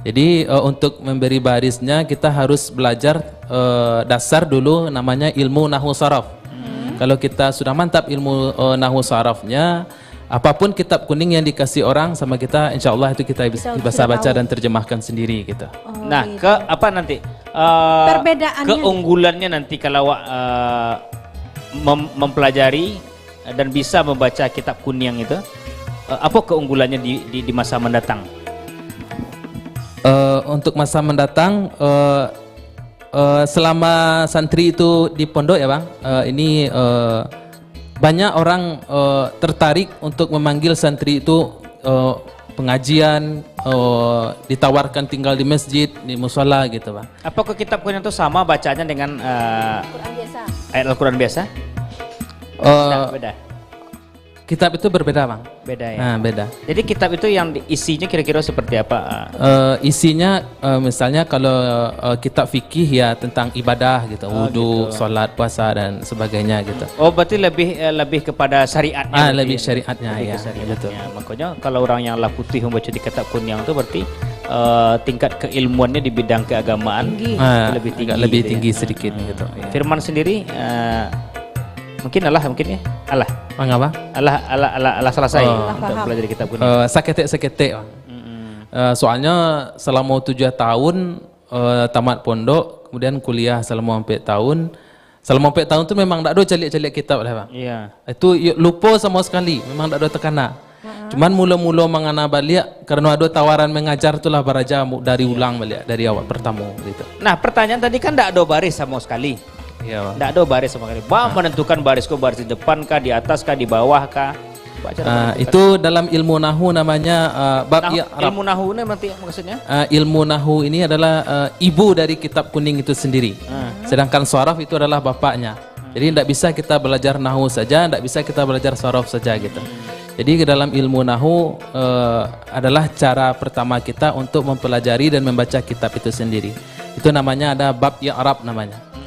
Jadi, eh, untuk memberi barisnya kita harus belajar, eh, dasar dulu namanya ilmu nahwu saraf. Hmm. Kalau kita sudah mantap ilmu, eh, nahwu sarafnya, apapun kitab kuning yang dikasih orang sama kita, insya Allah itu kita bis-, Kita bisa sudah baca tahu. dan terjemahkan sendiri gitu. Oh, Nah, gitu. ke apa nanti? Eh, Perbedaannya. keunggulannya nanti kalau awak, eh, mem-, mempelajari dan bisa membaca kitab kuning itu, eh, apa keunggulannya di, di, di masa mendatang? Eh, untuk masa mendatang, eh, eh, selama santri itu di pondok ya, Bang, eh, ini, eh, banyak orang, eh, tertarik untuk memanggil santri itu, eh, pengajian, eh, ditawarkan tinggal di masjid, di musala gitu, Bang. Apakah kitab kuning itu sama bacanya dengan, eh, Quran biasa. ayat Al-Quran biasa? Eh, Tidak, beda. Kitab itu berbeda, Bang. Beda ya? Nah, beda. Jadi kitab itu yang di-, isinya kira-kira seperti apa? Eh, isinya, eh, misalnya kalau, eh, kitab fikih ya tentang ibadah gitu, Oh, wudu, gitu. salat, puasa dan sebagainya gitu. Oh, berarti lebih, eh, lebih kepada syariatnya Ah, berarti lebih ya? syariatnya, Lebih ya, ke syariatnya. betul. Makanya kalau orang yang lah putih membaca di kitab kuning tu berarti, eh, tingkat keilmuannya di bidang keagamaan Tinggi. Ah, lebih agak tinggi lebih gitu ya. tinggi sedikit Hmm. gitu, ya. Firman sendiri, eh, mungkin alah, mungkin ya. Alah. Mangapa? Alah, alah, alah, alah selesai Oh. Alah untuk paham. belajar kitab kuning. Eh, saketek-saketek, Bang. Mm-mm. Eh, soalnya selama tujuh tahun, eh, tamat pondok, kemudian kuliah selama empat tahun. Selama empat tahun tu memang ndak ado caliak-caliak kitab lah, Bang. Iya. Itu yo-, lupa sama sekali, memang ndak ado takana. Ha-ha. Cuman mula-mula mangana baliak, karena ado tawaran mengajar tu lah baraja mu-, dari Iya. ulang baliak, dari awak pertama gitu. Nah, pertanyaan tadi kan ndak ado baris sama sekali. Iya, Bang. Ndak ado baris sama sekali. Bang Ah. menentukan baris ko baris di depan kah, di atas kah, di bawah kah? Apa cara Ah, menentukan? itu dalam ilmu nahwu namanya, ah, bab Nah, i'rab. ilmu nahwu ni berarti maksudnya? Ah, ilmu nahwu ini adalah, ah, ibu dari kitab kuning itu sendiri. Ah. Sedangkan saraf itu adalah bapaknya. Jadi, ndak bisa kita belajar nahwu saja, ndak bisa kita belajar saraf saja gitu. Jadi, ke dalam ilmu nahwu, eh, adalah cara pertama kita untuk mempelajari dan membaca kitab itu sendiri. Itu namanya ada bab i'rab namanya. Mm-mm.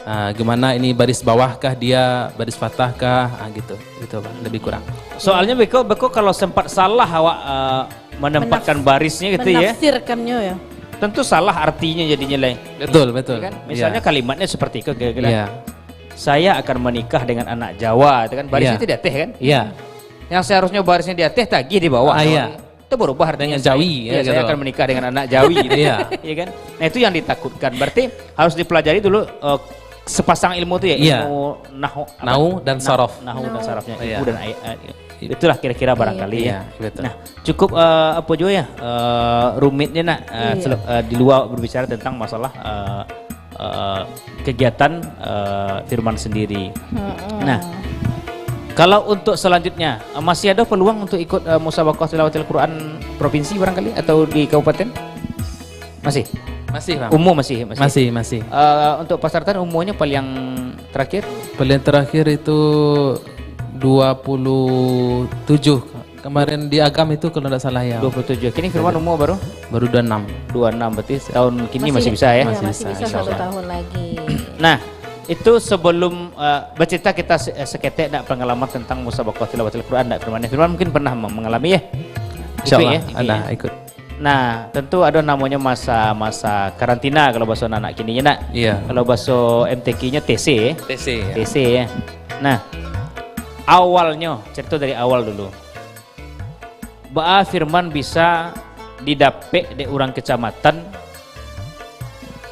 Ah, gimana ini baris bawah kah dia, baris fathah kah, ah, gitu. Gitu, Bang, lebih kurang. Soalnya beko, beko kalau sempat salah awak, eh, menempatkan Menafs-, barisnya gitu ya. menafsirkannya ya. Tentu salah artinya jadinya lai. Betul, betul. Ya kan? Misalnya, iya, kalimatnya seperti itu kira-kira. Iya. "Saya akan menikah dengan anak Jawa," itu kan barisnya, iya, itu di ateh kan? Iya. Yang seharusnya barisnya di ateh, tagih di bawah. Ah, iya. Itu berubah artinya. Dengan Jawi, saya, ya, "Saya gitu, akan menikah dengan anak Jawi," gitu. Iya. Ya kan? Nah, itu yang ditakutkan. Berarti harus dipelajari dulu, eh, sepasang ilmu tu ya, iya, ilmu nahu, apa? Nahu dan nah, sorof. Nahu dan, nahu, sarafnya, iya, ilmu dan ayat. Itulah kira-kira barangkali, iya, ya. Iya, betul. Nah, cukup, eh, apa juga ya, eh, rumitnya nak, eh, iya, sele-, eh, di luar berbicara tentang masalah, eh, eh, kegiatan, eh, Firman sendiri. Mm-mm. Nah, kalau untuk selanjutnya, eh, masih ada peluang untuk ikut, eh, musabaqah tilawatil Quran provinsi barangkali atau di kabupaten? Masih? Masih, Bang. Umur masih, masih? Masih, masih. Eh, untuk Pasar Tan umurnya paling terakhir? Paling terakhir itu dua puluh tujuh. Kemarin di Agam itu kalau ndak salah ya. Dua puluh tujuh. Kini Firman umur baru? Baru dua enam. Dua enam, berarti tahun kini masih, masih bisa ya? Iya, masih, masih bisa, bisa, insya Allah. Satu tahun lagi. Nah, itu sebelum, eh, bercerita kita se-, eh, seketek nak pengalaman tentang musabaqah tilawatil Quran nak Firman. Firman mungkin pernah mem-, mengalami ya? Insya Allah, ikut ya? Ikut ada, ya? Ikut. Nah, tentu ada namanya masa-masa karantina kalau bahasa anak kini ya nak? Iya. Kalau bahasa M T Q-nya T C ya? T C, ya. T C ya. Nah, awalnya, cerita dari awal dulu. Baa Firman bisa didapek dek urang kecamatan,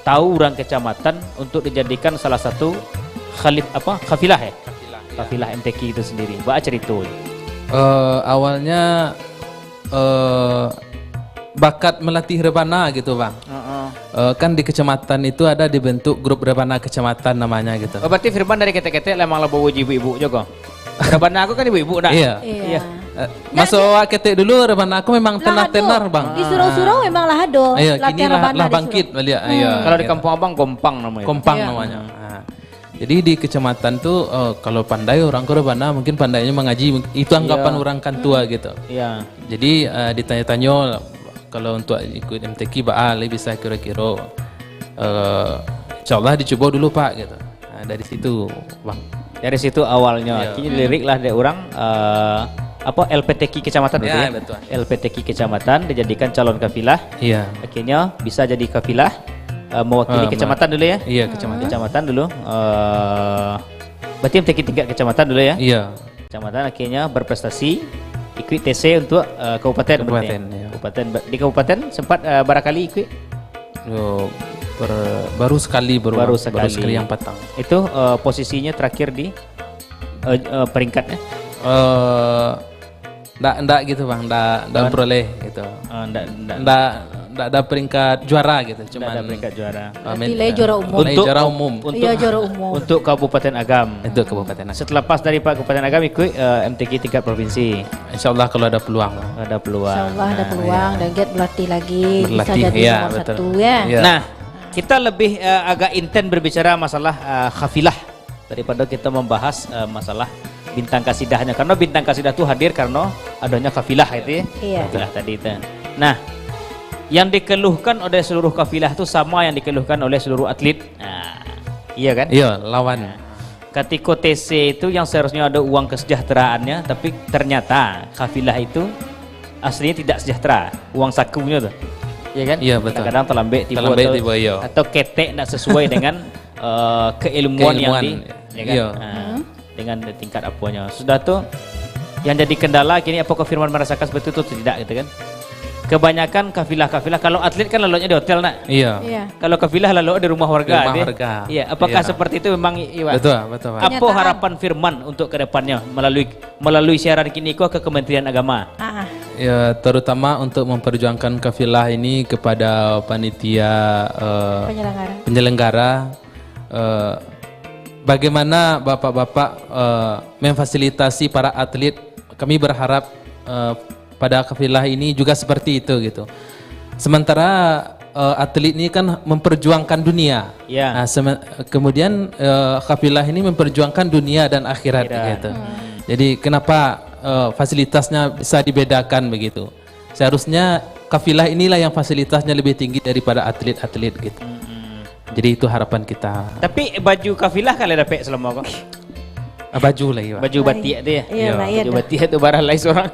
tahu urang kecamatan untuk dijadikan salah satu khalif-, apa, kafilah, ya? Kafilah, ya. Kafilah M T Q itu sendiri. Baa cerita? Eh, awalnya, eh, bakat melatih rebana gitu, Bang. Heeh. Eh, kan di kecamatan itu ada dibentuk grup rebana kecamatan namanya gitu. Oh, berarti Firman dari ketek-ketek lah emang lah bawa ibu-ibu juga. Rebana aku kan ibu-ibu nak? Iya. Iya. Iya. Eh, maso awak ketek dulu, rebana aku memang lah tenar-tenar, Bang. Di surau-surau memang lah ado. Iya, latihan kini lah, rebana lah di surau. Lah bangkit baliak. Hmm. Iya, gitu. Kalau di kampung abang, kompang namanya. Kompang namanya. Iya. Ah. Jadi di kecamatan tu, eh, kalau pandai orang ko rebana, mungkin pandainyo mangaji, itu anggapan orang kan tua gitu. Iya. Jadi, eh, ditanyo-tanyo, kalau untuk ikut M T Q, baa lai bisa kiro-kiro. Eh, insyaallah dicubo dulu, Pak, gitu. Nah, dari situ, Bang. Dari situ awalnya. Iya. Akhirnya dilirik lah dek urang, eh, apa, L P T Q kecamatan berarti ya? Iya, betul. L P T Q kecamatan dijadikan calon kafilah. Iya. Akhirnya bisa jadi kafilah, eh, mewakili kecamatan dulu ya? Eh, ma-, iya, kecamatan. Kecamatan dulu. Eh, berarti M T Q tingkat kecamatan dulu ya? Iya. Kecamatan akhirnya berprestasi, ikut T C untuk, eh, kabupaten berarti. Kabupaten, iya. Kabupaten, ba-, di kabupaten sempat, eh, barakali ikut? Yo, ber-, baru sekali, baru, baru sekali. Baru sekali yang patang. Itu, eh, posisinya terakhir di, eh, eh, peringkatnya? Eh, ndak, ndak gitu, Bang. Ndak, ndak memperoleh gitu. Eh, ndak, ndak. Ndak, ndak ada peringkat juara gitu. Ndak ada peringkat juara. Cuman, eh, berarti lai juara umum. Lai juara umum. Untuk, iya, juara umum. Untuk Kabupaten Agam. Untuk Kabupaten Agam. Setelah pas dari Kabupaten Agam, ikut, eh, M T Q tingkat provinsi. Insyaallah kalau ada peluang. Ada peluang. Insyaallah ada peluang, iya. Dan giat berlatih lagi, bisa jadi nomor satu, ya. Berlatih, iya, betul. Iya. Nah, kita lebih, eh, agak inten berbicara masalah, eh, kafilah daripada kita membahas, eh, masalah bintang kasidahnya. Karena bintang kasidah tu hadir karena adanya kafilah itu, ya. Iya. Kafilah tadi itu. Nah, yang dikeluhkan oleh seluruh kafilah tu sama yang dikeluhkan oleh seluruh atlet. Nah, iya kan? Iya, lawan. Nah, katiko T C itu yang seharusnya ada uang kesejahteraannya, tapi ternyata kafilah itu aslinya tidak sejahtera, uang sakunya tu. Iya kan? Iya, betul. Kadang-kadang talambek tibo. Talambek atau, tibo, iya. Atau ketek ndak sesuai dengan, eh, keilmuan yang keilmuan, di, ya kan? Iya. Ha, dengan tingkat aponyo. Sudah tu, yang jadi kendala kini, apakah Firman merasakan seperti itu atau tidak, gitu kan? Kebanyakan kafilah-kafilah, kalau atlet kan laloknya di hotel, nak? Iya. Iya. Kalau kafilah lalok di rumah warga. Di rumah warga. Iya. Apakah seperti itu memang, Iwan? Betul, betul, Pak. Apa harapan Firman untuk ke depannya melalui, melalui siaran kini ko ke Kementerian Agama? Ah. Ya, terutama untuk memperjuangkan kafilah ini kepada panitia, eh, penyelenggara. Penyelenggara, eh, bagaimana bapak-bapak, eh, memfasilitasi para atlet? Kami berharap, eh, pada kafilah ini juga seperti itu, gitu. Sementara, eh, atlet ini kan memperjuangkan dunia. Ya. Nah, seme-, kemudian, eh, kafilah ini memperjuangkan dunia dan akhirat, akhirat, gitu. Hmm. Jadi, kenapa, eh, fasilitasnya bisa dibedakan begitu? Seharusnya kafilah inilah yang fasilitasnya lebih tinggi daripada atlet-atlet, gitu. Hmm. Jadi, itu harapan kita. Tapi baju kafilah kan lah dapek selama ko? Ah, baju lai, Pak. Baju batik tu, yo? Iyo, iyo. Baju batik tu barang lai surang.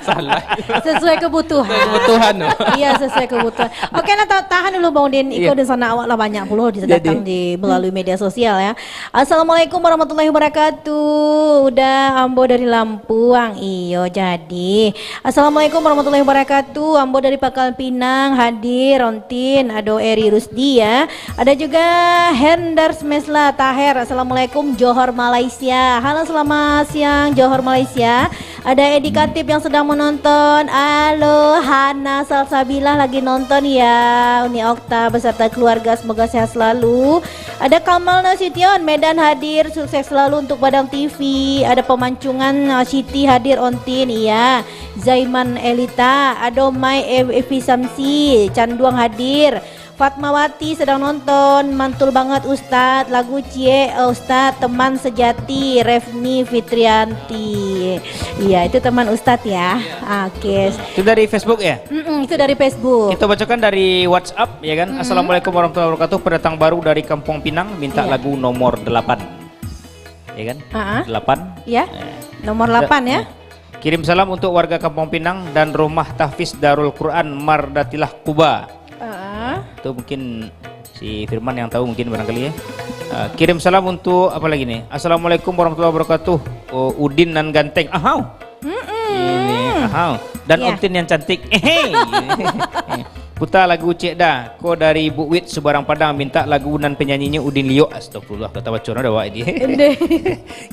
Salah. Sesuai kebutuhan. Kebutuhan tu. Iyo, sesuai kebutuhan. Oke, nah, ta-, tahan dulu, Bang Udin. Iko dunsanak awak lah banyak pulo di-, datang di, melalui media sosial, yo. Assalamualaikum warahmatullahi wabarakatuh. Uda, ambo dari Lampuang. Iyo, jadi. Assalamualaikum warahmatullahi wabarakatuh. Ambo dari Pangkal Pinang hadir, Ontin, ado Eri Rusdi, yo. Ada juga Henders Mesla Taher. Assalamualaikum, Johor Malaysia. Halo, selamat siang, Johor Malaysia. Ada Edi Katib yang sedang menonton. Halo, Hana Salsabila lagi nonton, yo. Uni Okta beserta keluarga, semoga sehat selalu. Ada Kamal Nasution, Medan hadir, sukses selalu untuk Padang T V. Ada Pemancunan, uh, Siti hadir, Ontin, iyo. Zaiman Elita, ado Mai Ev-, Evi Samsi, Canduang hadir. Fatmawati sedang nonton, mantul banget Ustaz, lagu ciek, eh, Ustaz, Teman Sejati, Refni Fitrianti. Iya, itu teman Ustaz ya. Oke. Itu dari Facebook ya? Mm-mm, itu dari Facebook. Kita bacakan dari WhatsApp ya kan. Assalamualaikum warahmatullahi wabarakatuh. Pendatang baru dari Kampung Pinang minta lagu nomor delapan. Ya kan? Ah, ah. Delapan. Ya. Eh. Nomor delapan ya. Kirim salam untuk warga Kampung Pinang dan Rumah Tahfiz Darul Quran Mardatilah Kuba. Ah. Itu mungkin si Firman yang tahu mungkin barangkali ya. Ah, kirim salam untuk apa lagi nih? Assalamualaikum warahmatullahi wabarakatuh. Oh, Udin nan ganteng. Ahau. Mm-mm. Ini, ahau. Dan Ontin yang cantik. Ehei. Putar lagu ciek dah. Ko dari Bu Wit Subarang Padang minta lagu nan penyanyinyo Udin Liok. Astagfirullah, kata baco dah awak ini.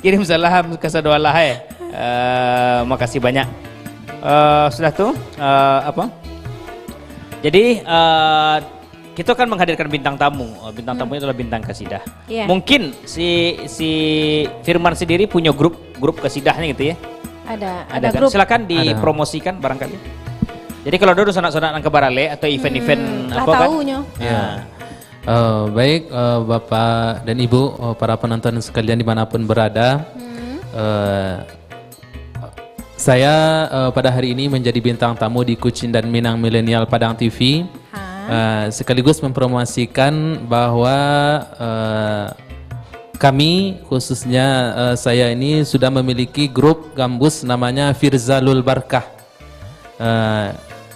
Kirim salam ka sadoalah eh. Eh, makasih banyak. Eh, sudah tu, eh, apa? Jadi, eh, kita akan menghadirkan bintang tamu. Eh, bintang tamunya adalah bintang kasidah. Iya. Mungkin si si Firman sendiri punya grup grup kasidahnya gitu ya. Ada, ada kan? Silakan dipromosikan barangkali. Jadi kalau ada sanak-sanak nang ka baralek atau event-event apa kan? Lah tahu nyo. Ya. Ah. Eh, baik, eh, Bapak dan Ibu, eh, para penonton sekalian dimanapun berada, eh, saya, eh, pada hari ini menjadi bintang tamu di Kucing dan Minang Milenial Padang T V. Ha. Eh, sekaligus mempromosikan bahwa, eh, kami, khususnya, eh, saya ini sudah memiliki grup gambus namanya Firzalul Barkah. Eh,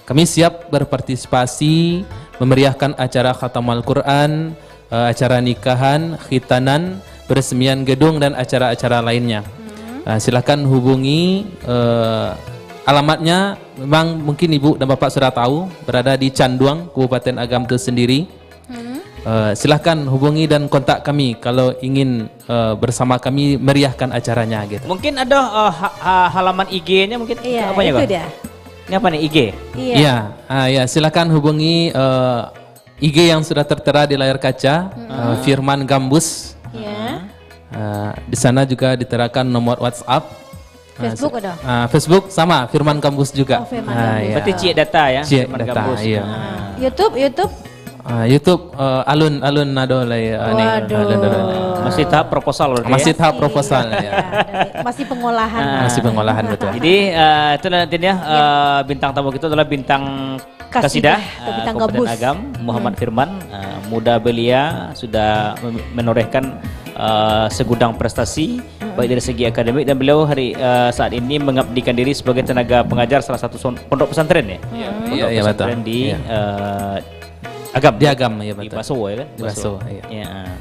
kami siap berpartisipasi memeriahkan acara khatam Al-Quran, eh, acara nikahan, khitanan, peresmian gedung, dan acara-acara lainnya. Hmm. Eh, silakan hubungi, eh, alamatnya memang mungkin Ibu dan Bapak sudah tahu, berada di Canduang, Kabupaten Agam tu sendiri. Hmm. Eh, silakan hubungi dan kontak kami kalau ingin, eh, bersama kami meriahkan acaranya gitu. Mungkin ada, eh, ha-, ha-, halaman I G-nya mungkin. Iya, apanya, itu Bang? Dia. Ini apa nih, I G? Iya. Iya, ah, ya, silakan hubungi, eh, I G yang sudah tertera di layar kaca, eh, Firman Gambus. Iya. Eh, di sana juga diterakan nomor WhatsApp. Ah, Facebook se-, ada? Ah, Facebook sama, Firman Gambus juga. Oh, Firman Gambus. Ah, iya. Berarti ciek data ya, ciek Firman data, Gambus. Iya. Ah. YouTube, YouTube? Ah, YouTube, eh, alun, alun ado lai, ah, ni. Waduh. Alun, alun. Masih tahap proposal berarti ya? Masih tahap proposal, ya. Iya, dari, masih pengolahan. Ah. Masih pengolahan, betul. Jadi, eh, itu nantinya, eh, bintang tamu kita adalah bintang Kasidah, Kasidah, atau ah, bintang Kabupaten gambus. Agam, Muhammad Firman, ah, muda belia, sudah mem-, menorehkan, ah, segudang prestasi, baik dari segi akademik dan beliau hari, ah, saat ini mengabdikan diri sebagai tenaga pengajar salah satu son-, pondok pesantren ya? Iya, pondok pesantren di, ah, Agam. Di Agam, ya, betul. Di Baso ya kan? Di Baso, iya. Ya, ah.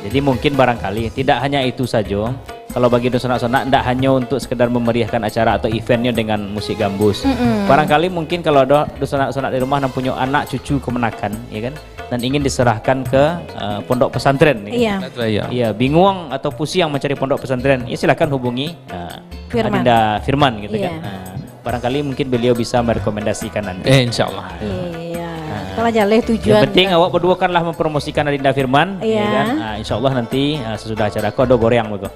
Jadi mungkin barangkali tidak hanya itu saja. Kalau bagi dunsanak-sanak, ndak hanya untuk sekedar memeriahkan acara atau eventnya dengan musik gambus. Mm-mm. Barangkali mungkin kalau ada dunsanak-sanak di rumah yang punya anak cucu kemenakan, ya kan, dan ingin diserahkan ke, eh, pondok pesantren, ya kan? Iya. Betul, iya. Iya, bingung atau pusing mencari pondok pesantren, ya silakan hubungi, eh, Firman. Adinda Firman gitu kan. Iya. Nah, barangkali mungkin beliau bisa merekomendasikan nanti. Eh, insya Allah. Iya. Nah. Kalau jaleh tujuan. Yang penting awak berdua kan lah mempromosikan Adinda Firman, iya kan? Iya. Ah, insya Allah nanti, ah, sesudah acara ko ado goreang bago.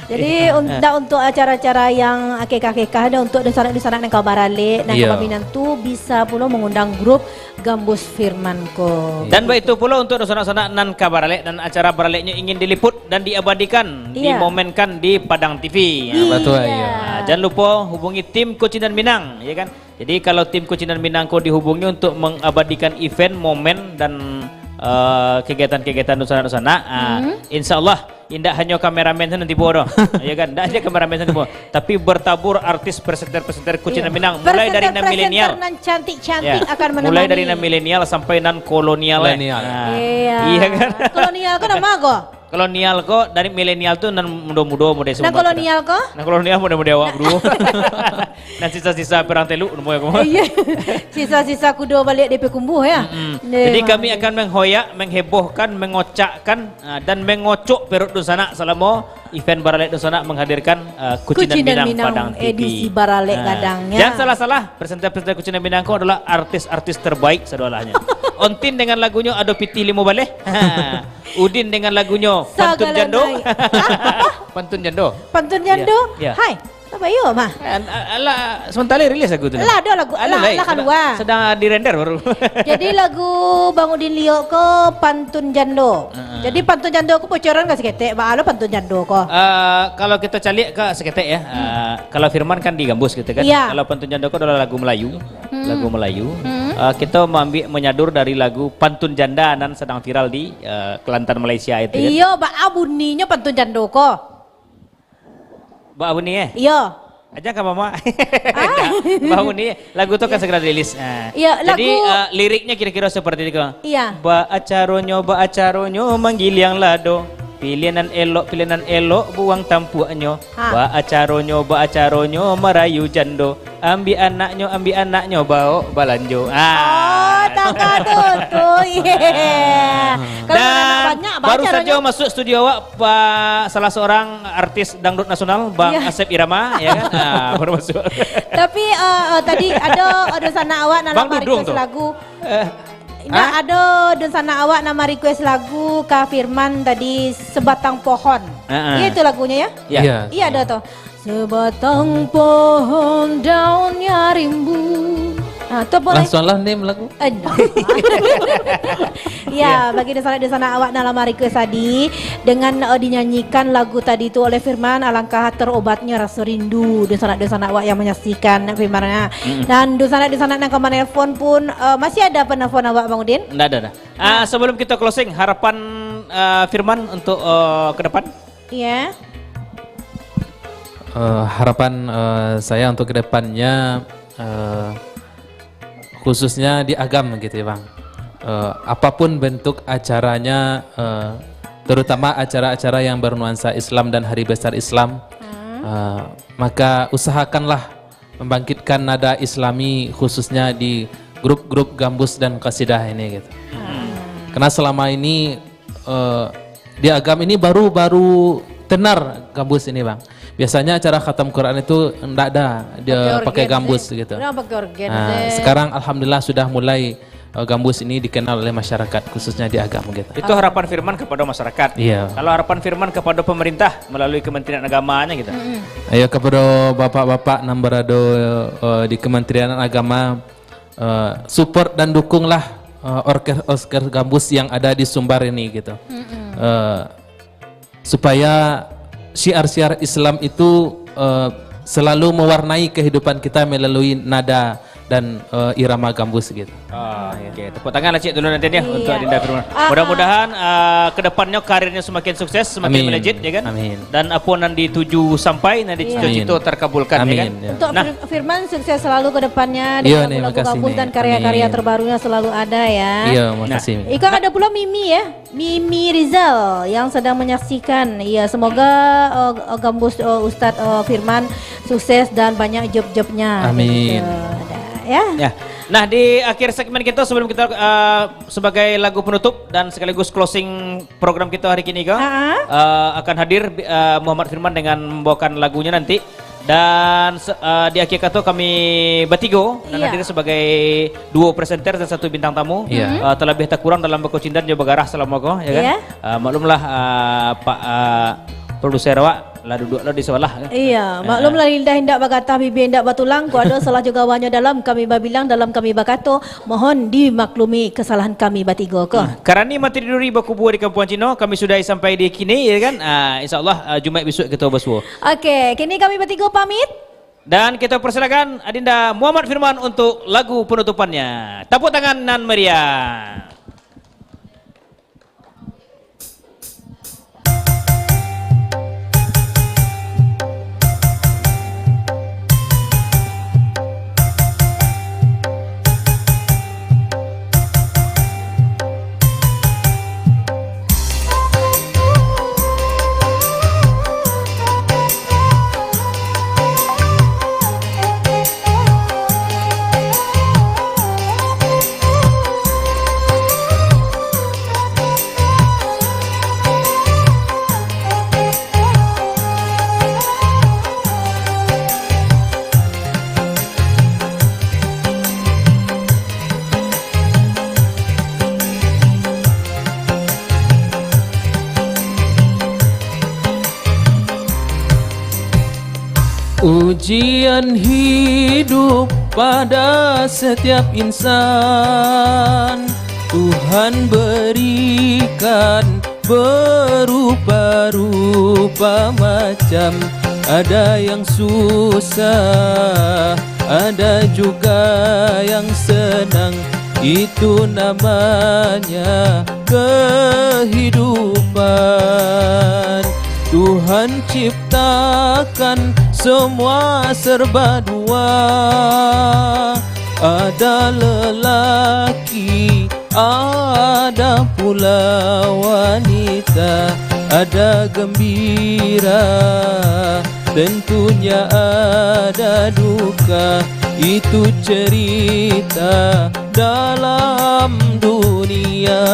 Jadi, un-, dah untuk acara-acara yang akikah-akikah, dah untuk dunsanak-dunsanak nan ka baralek, nan ka baminantu, bisa pulo mengundang grup Gambus Firman ko. Dan baitu pulo untuk dunsanak-dunsanak nan ka baralek dan acara baraleknyo ingin diliput dan diabadikan, iya, dimomenkan di Padang T V. Iya. Betul, iya. Ah, jangan lupa hubungi tim Kucing dan Minang, ya kan? Jadi kalau tim Kucing dan Minang ko dihubungi untuk mengabadikan event, momen dan, eh, kegiatan-kegiatan dunsanak-dunsanak, ah, insya Allah Indak hanyo kameramen sajo nan tibo doh. Ya kan? Indak hanyo kameramen sajo tibo. Tapi bertabur artis presenter-presenter Kucindan Minang. Mulai dari nan milenial. Presenter-presenter nan cantik-cantik akan menemani. Ya. Mulai dari nan milenial sampai nan kolonial, eh. Kolonial. Nah. Iya. Iya kan? Kolonial ko nan ma ko? Kolonial ko dari milenial tu nan mudo-mudo, mudo. Nan kolonial ko? Nan kolonial mudo-mudo awak baduo. Nan sisa-sisa perang Teluk, namo ko. Iya. Sisa-sisa kudo baliak dari Payakumbuah, ya? Mm-mm. Jadi kami akan menghoyak, menghebohkan, mengocakkan, ah, dan mengocok perut dunsanak salamo event Baralek Dunsanak menghadirkan, ah, Kucindan Minang Padang T V. Kucindan Minang edisi Baralek Gadang, ya. Jan salah-salah, presenter-presenter Kucindan Minang ko adalah artis-artis terbaik sadolahnyo. Ontin dengan lagunyo Ado Pitih Limo Baleh. Udin dengan lagunyo Pantun Jando. Pantun Jando. Pantun Jando? Iya. Hai. Apa yo, mah? Alah, sementara rilis lagu tu. Lah, ada lagu, lah, lah kalua. Sedang, sedang dirender baru. Jadi, lagu Bang Udin Liok ko Pantun Jando. Heeh. Jadi, Pantun Jando ko bocoran ka saketek, ba alo Pantun Jando ko? Eh, kalau kita caliak ka saketek ya, eh, kalau Firman kan di Gambus gitu kan. Iya. Kalau Pantun Jando ko adalah lagu Melayu. Hmm. Lagu Melayu. Hmm. Eh, kita maambiak manyadur dari lagu Pantun Janda nan sedang viral di, eh, Kelantan Malaysia itu kan. Iyo, ba a buninyo Pantun Jando ko? Ba a bunyi, eh? Iyo. Aja ka mama. Ah. Ba a bunyi, lagu tu kan segera rilis. Ah. Iyo, jadi, lagu eh, liriknya kira-kira seperti itu. Iya. Ba acaronyo, ba acaronyo manggiliang lado. Pilih nan elok, pilih nan elok buang tampuaknyo. Ha. Ba acaronyo, ba acaronyo marayu jando. Ambiak anaknyo, ambiak anaknyo baok balanjo. Ah. Oh, tangga tu, tu. Iya. Kalau anak banyak, baru saja masuk studio awak, Pak, salah seorang artis dangdut nasional, Bang Asep Irama, ya kan? Ah, baru masuk. Tapi, eh, eh, tadi ada, ada sanak awak nak request lagu. Eh. Indak, ada dunsanak awak nan ma-request lagu ka Firman tadi, Sebatang Pohon. Heeh. Iya itu lagunya ya? Iya. Iya, ada tuh. Sebatang pohon daunnya rimbun. Ah, tu boleh. Langsung lah ni lagu. Eh, no. Ya, bagi dunsanak-dunsanak awak nan lah ma-request tadi, dengan, eh, dinyanyikan lagu tadi tu oleh Firman, alangkah terobatnya rasa rindu dunsanak-dunsanak awak yang menyaksikan Firman, ya. Mm-mm. Dan dunsanak-dunsanak nan ka manelpon pun, eh, masih ada penelpon awak, Bang Udin? Ndak ada, dah. Ah, sebelum kita closing, harapan, eh, Firman untuk, eh, ke depan? Iya. Eh, harapan, eh, saya untuk ke depannya, eh, khususnya di Agam gitu ya, Bang. Eh, apapun bentuk acaranya, eh, terutama acara-acara yang bernuansa Islam dan hari besar Islam, eh, maka usahakanlah membangkitkan nada Islami khususnya di grup-grup gambus dan qasidah ini gitu. Karena selama ini, eh, di Agam ini baru-baru tenar gambus ini, Bang. Biasanya acara khatam Quran itu ndak ada dia pakai gambus gitu. Nah, sekarang alhamdulillah sudah mulai, eh, gambus ini dikenal oleh masyarakat, khususnya di Agam gitu. Itu harapan Firman kepada masyarakat. Iya. Kalau harapan Firman kepada pemerintah melalui Kementerian Agamanya gitu. Mm-mm. Ayo kepada bapak-bapak nan berada, eh, di Kementerian Agama, eh, support dan dukunglah, eh, orkes-orkes gambus yang ada di Sumbar ini gitu. Mm-mm. Eh, supaya syiar-syiar Islam itu, eh, selalu mewarnai kehidupan kita melalui nada dan, eh, irama gambus gitu. Ah, oke. Tepuk tangan lah cik dulu nanti ya untuk Adinda Firman. Mudah-mudahan, eh, ke depannya karirnya semakin sukses, semakin melejit, ya kan? Amin. Dan apa nan dituju sampai, nan dicito-cito terkabulkan, ya kan? Amin, ya. Untuk Fir-, Firman sukses selalu ke depannya dengan lagu-lagu gambus dan karya-karya terbarunya selalu ada ya. Iya, makasih. Iko ada pula Mimi ya. Mimi Rizal yang sedang menyaksikan. Iya, semoga, uh, uh, gambus, uh, Ustaz, uh, Firman sukses dan banyak job-jobnya. Amin. Begitu. Ada, ya. Ya. Nah, di akhir segmen kita, sebelum kita, uh, sebagai lagu penutup dan sekaligus closing program kita hari kini ko, uh, akan hadir, uh, Muhammad Firman dengan membawakan lagunya nanti. Dan se-, eh, di akhir kato kami batigo nan hadir sebagai duo presenter dan satu bintang tamu. Iya. Eh, talabiah takurang dalam bakocindan jo bagarah salamo ko, ya kan? Iya. Eh, maklumlah, eh, Pak, eh, produser awak lah duduak lo di sabalah, kan? Iya, maklumlah lidah indak bagatah, bibia indak batulang, kok ado salah jo gawanyo dalam kami babilang, dalam kami bakato, mohon dimaklumi kesalahan kami batigo ko. Hmm. Karani mati diduri bakubua di kampuang Cino, kami sudahi sampai di kini, ya kan? Ah, insya Allah, ah, Jumaik bisuak kita basuo. Oke, kini kami batigo pamit. Dan kita persilakan Adinda Muhammad Firman untuk lagu penutupannya. Tepuk tangan nan meriah. Ujian hidup pada setiap insan Tuhan berikan berupa-rupa macam. Ada yang susah, ada juga yang senang. Itu namanya kehidupan. Tuhan ciptakan semua serba dua. Ada lelaki, ada pula wanita, ada gembira, tentunya ada duka. Itu cerita dalam dunia.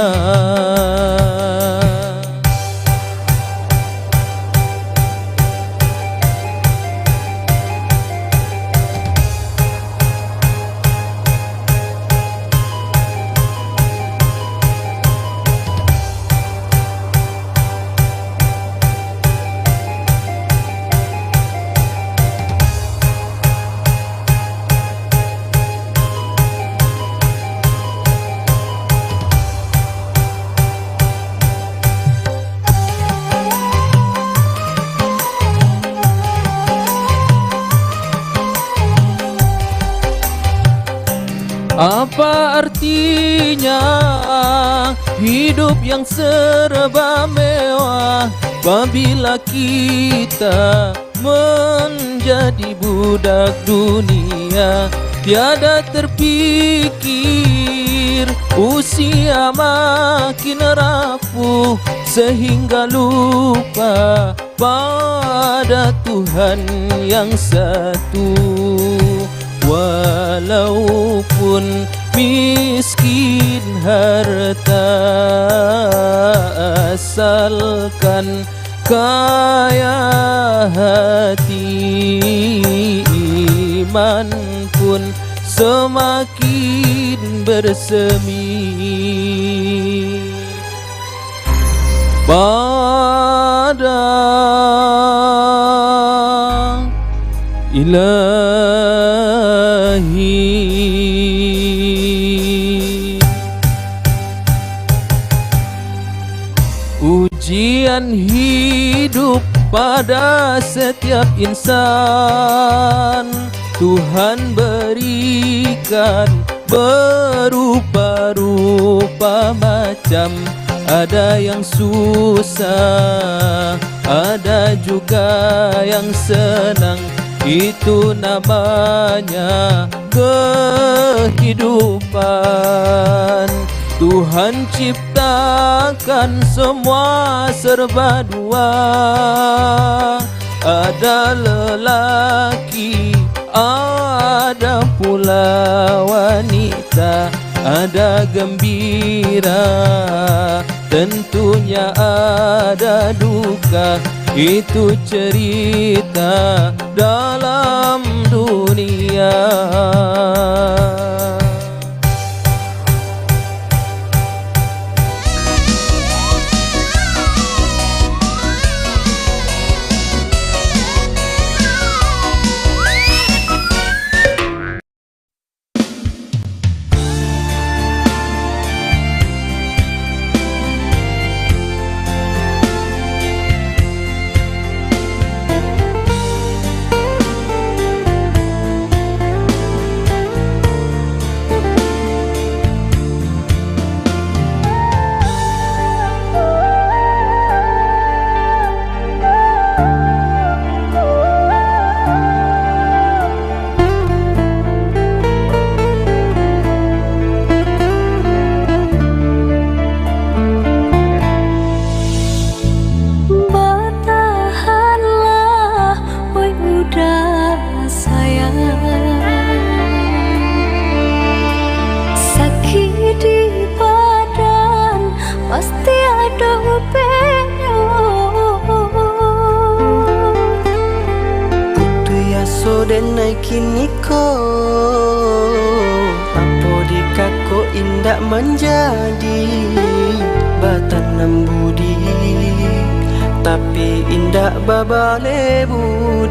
Apa artinya hidup yang serba mewah, bila kita menjadi budak dunia? Tiada terpikir, usia makin rapuh, sehingga lupa pada Tuhan yang satu. Walaupun miskin harta, asalkan kaya hati, iman pun semakin bersemi. Pada Ilahi. Ujian hidup pada setiap insan Tuhan berikan berupa-rupa macam. Ada yang susah, ada juga yang senang. Itu namanya kehidupan. Tuhan ciptakan semua serba dua. Ada lelaki, ada pula wanita, ada gembira, tentunya ada duka. Itu cerita dalam dunia. Batahanlah, oi budak sayang. Sakik di badan, pasti ado ubehnyo. Putuih aso den ai kiniko, apo di kako indak manjadi. Batanam budi, tapi indak babaleh budi.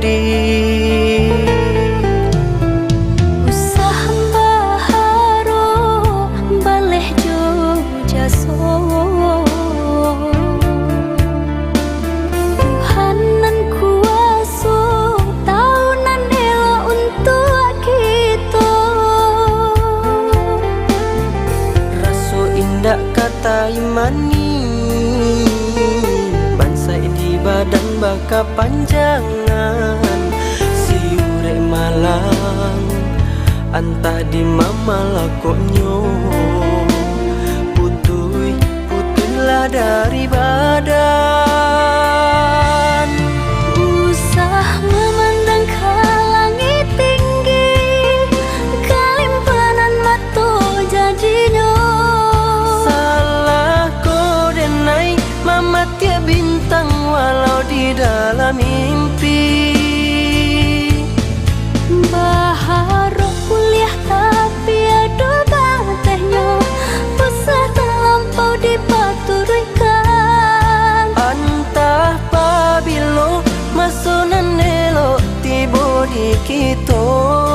Usah baharok baleh jo jaso. Tuhan nan kuaso, tau nan elok untuak kito. Raso indak ka taimani, bansaik di badan bakapanjangan. Si urek malang, antah di ma malakoknyo, putuih, putuihlah dari badan. Usah mamandang ka langik tinggi, kalimpanan mato jadinyo. Salah ko denai mamatiak bintang walau di dalam mimpi. Baharok kuliah tapi ado batehnyo, usah talampau dipaturuikkan. Antah pabilo maso nan elok tibo di kito.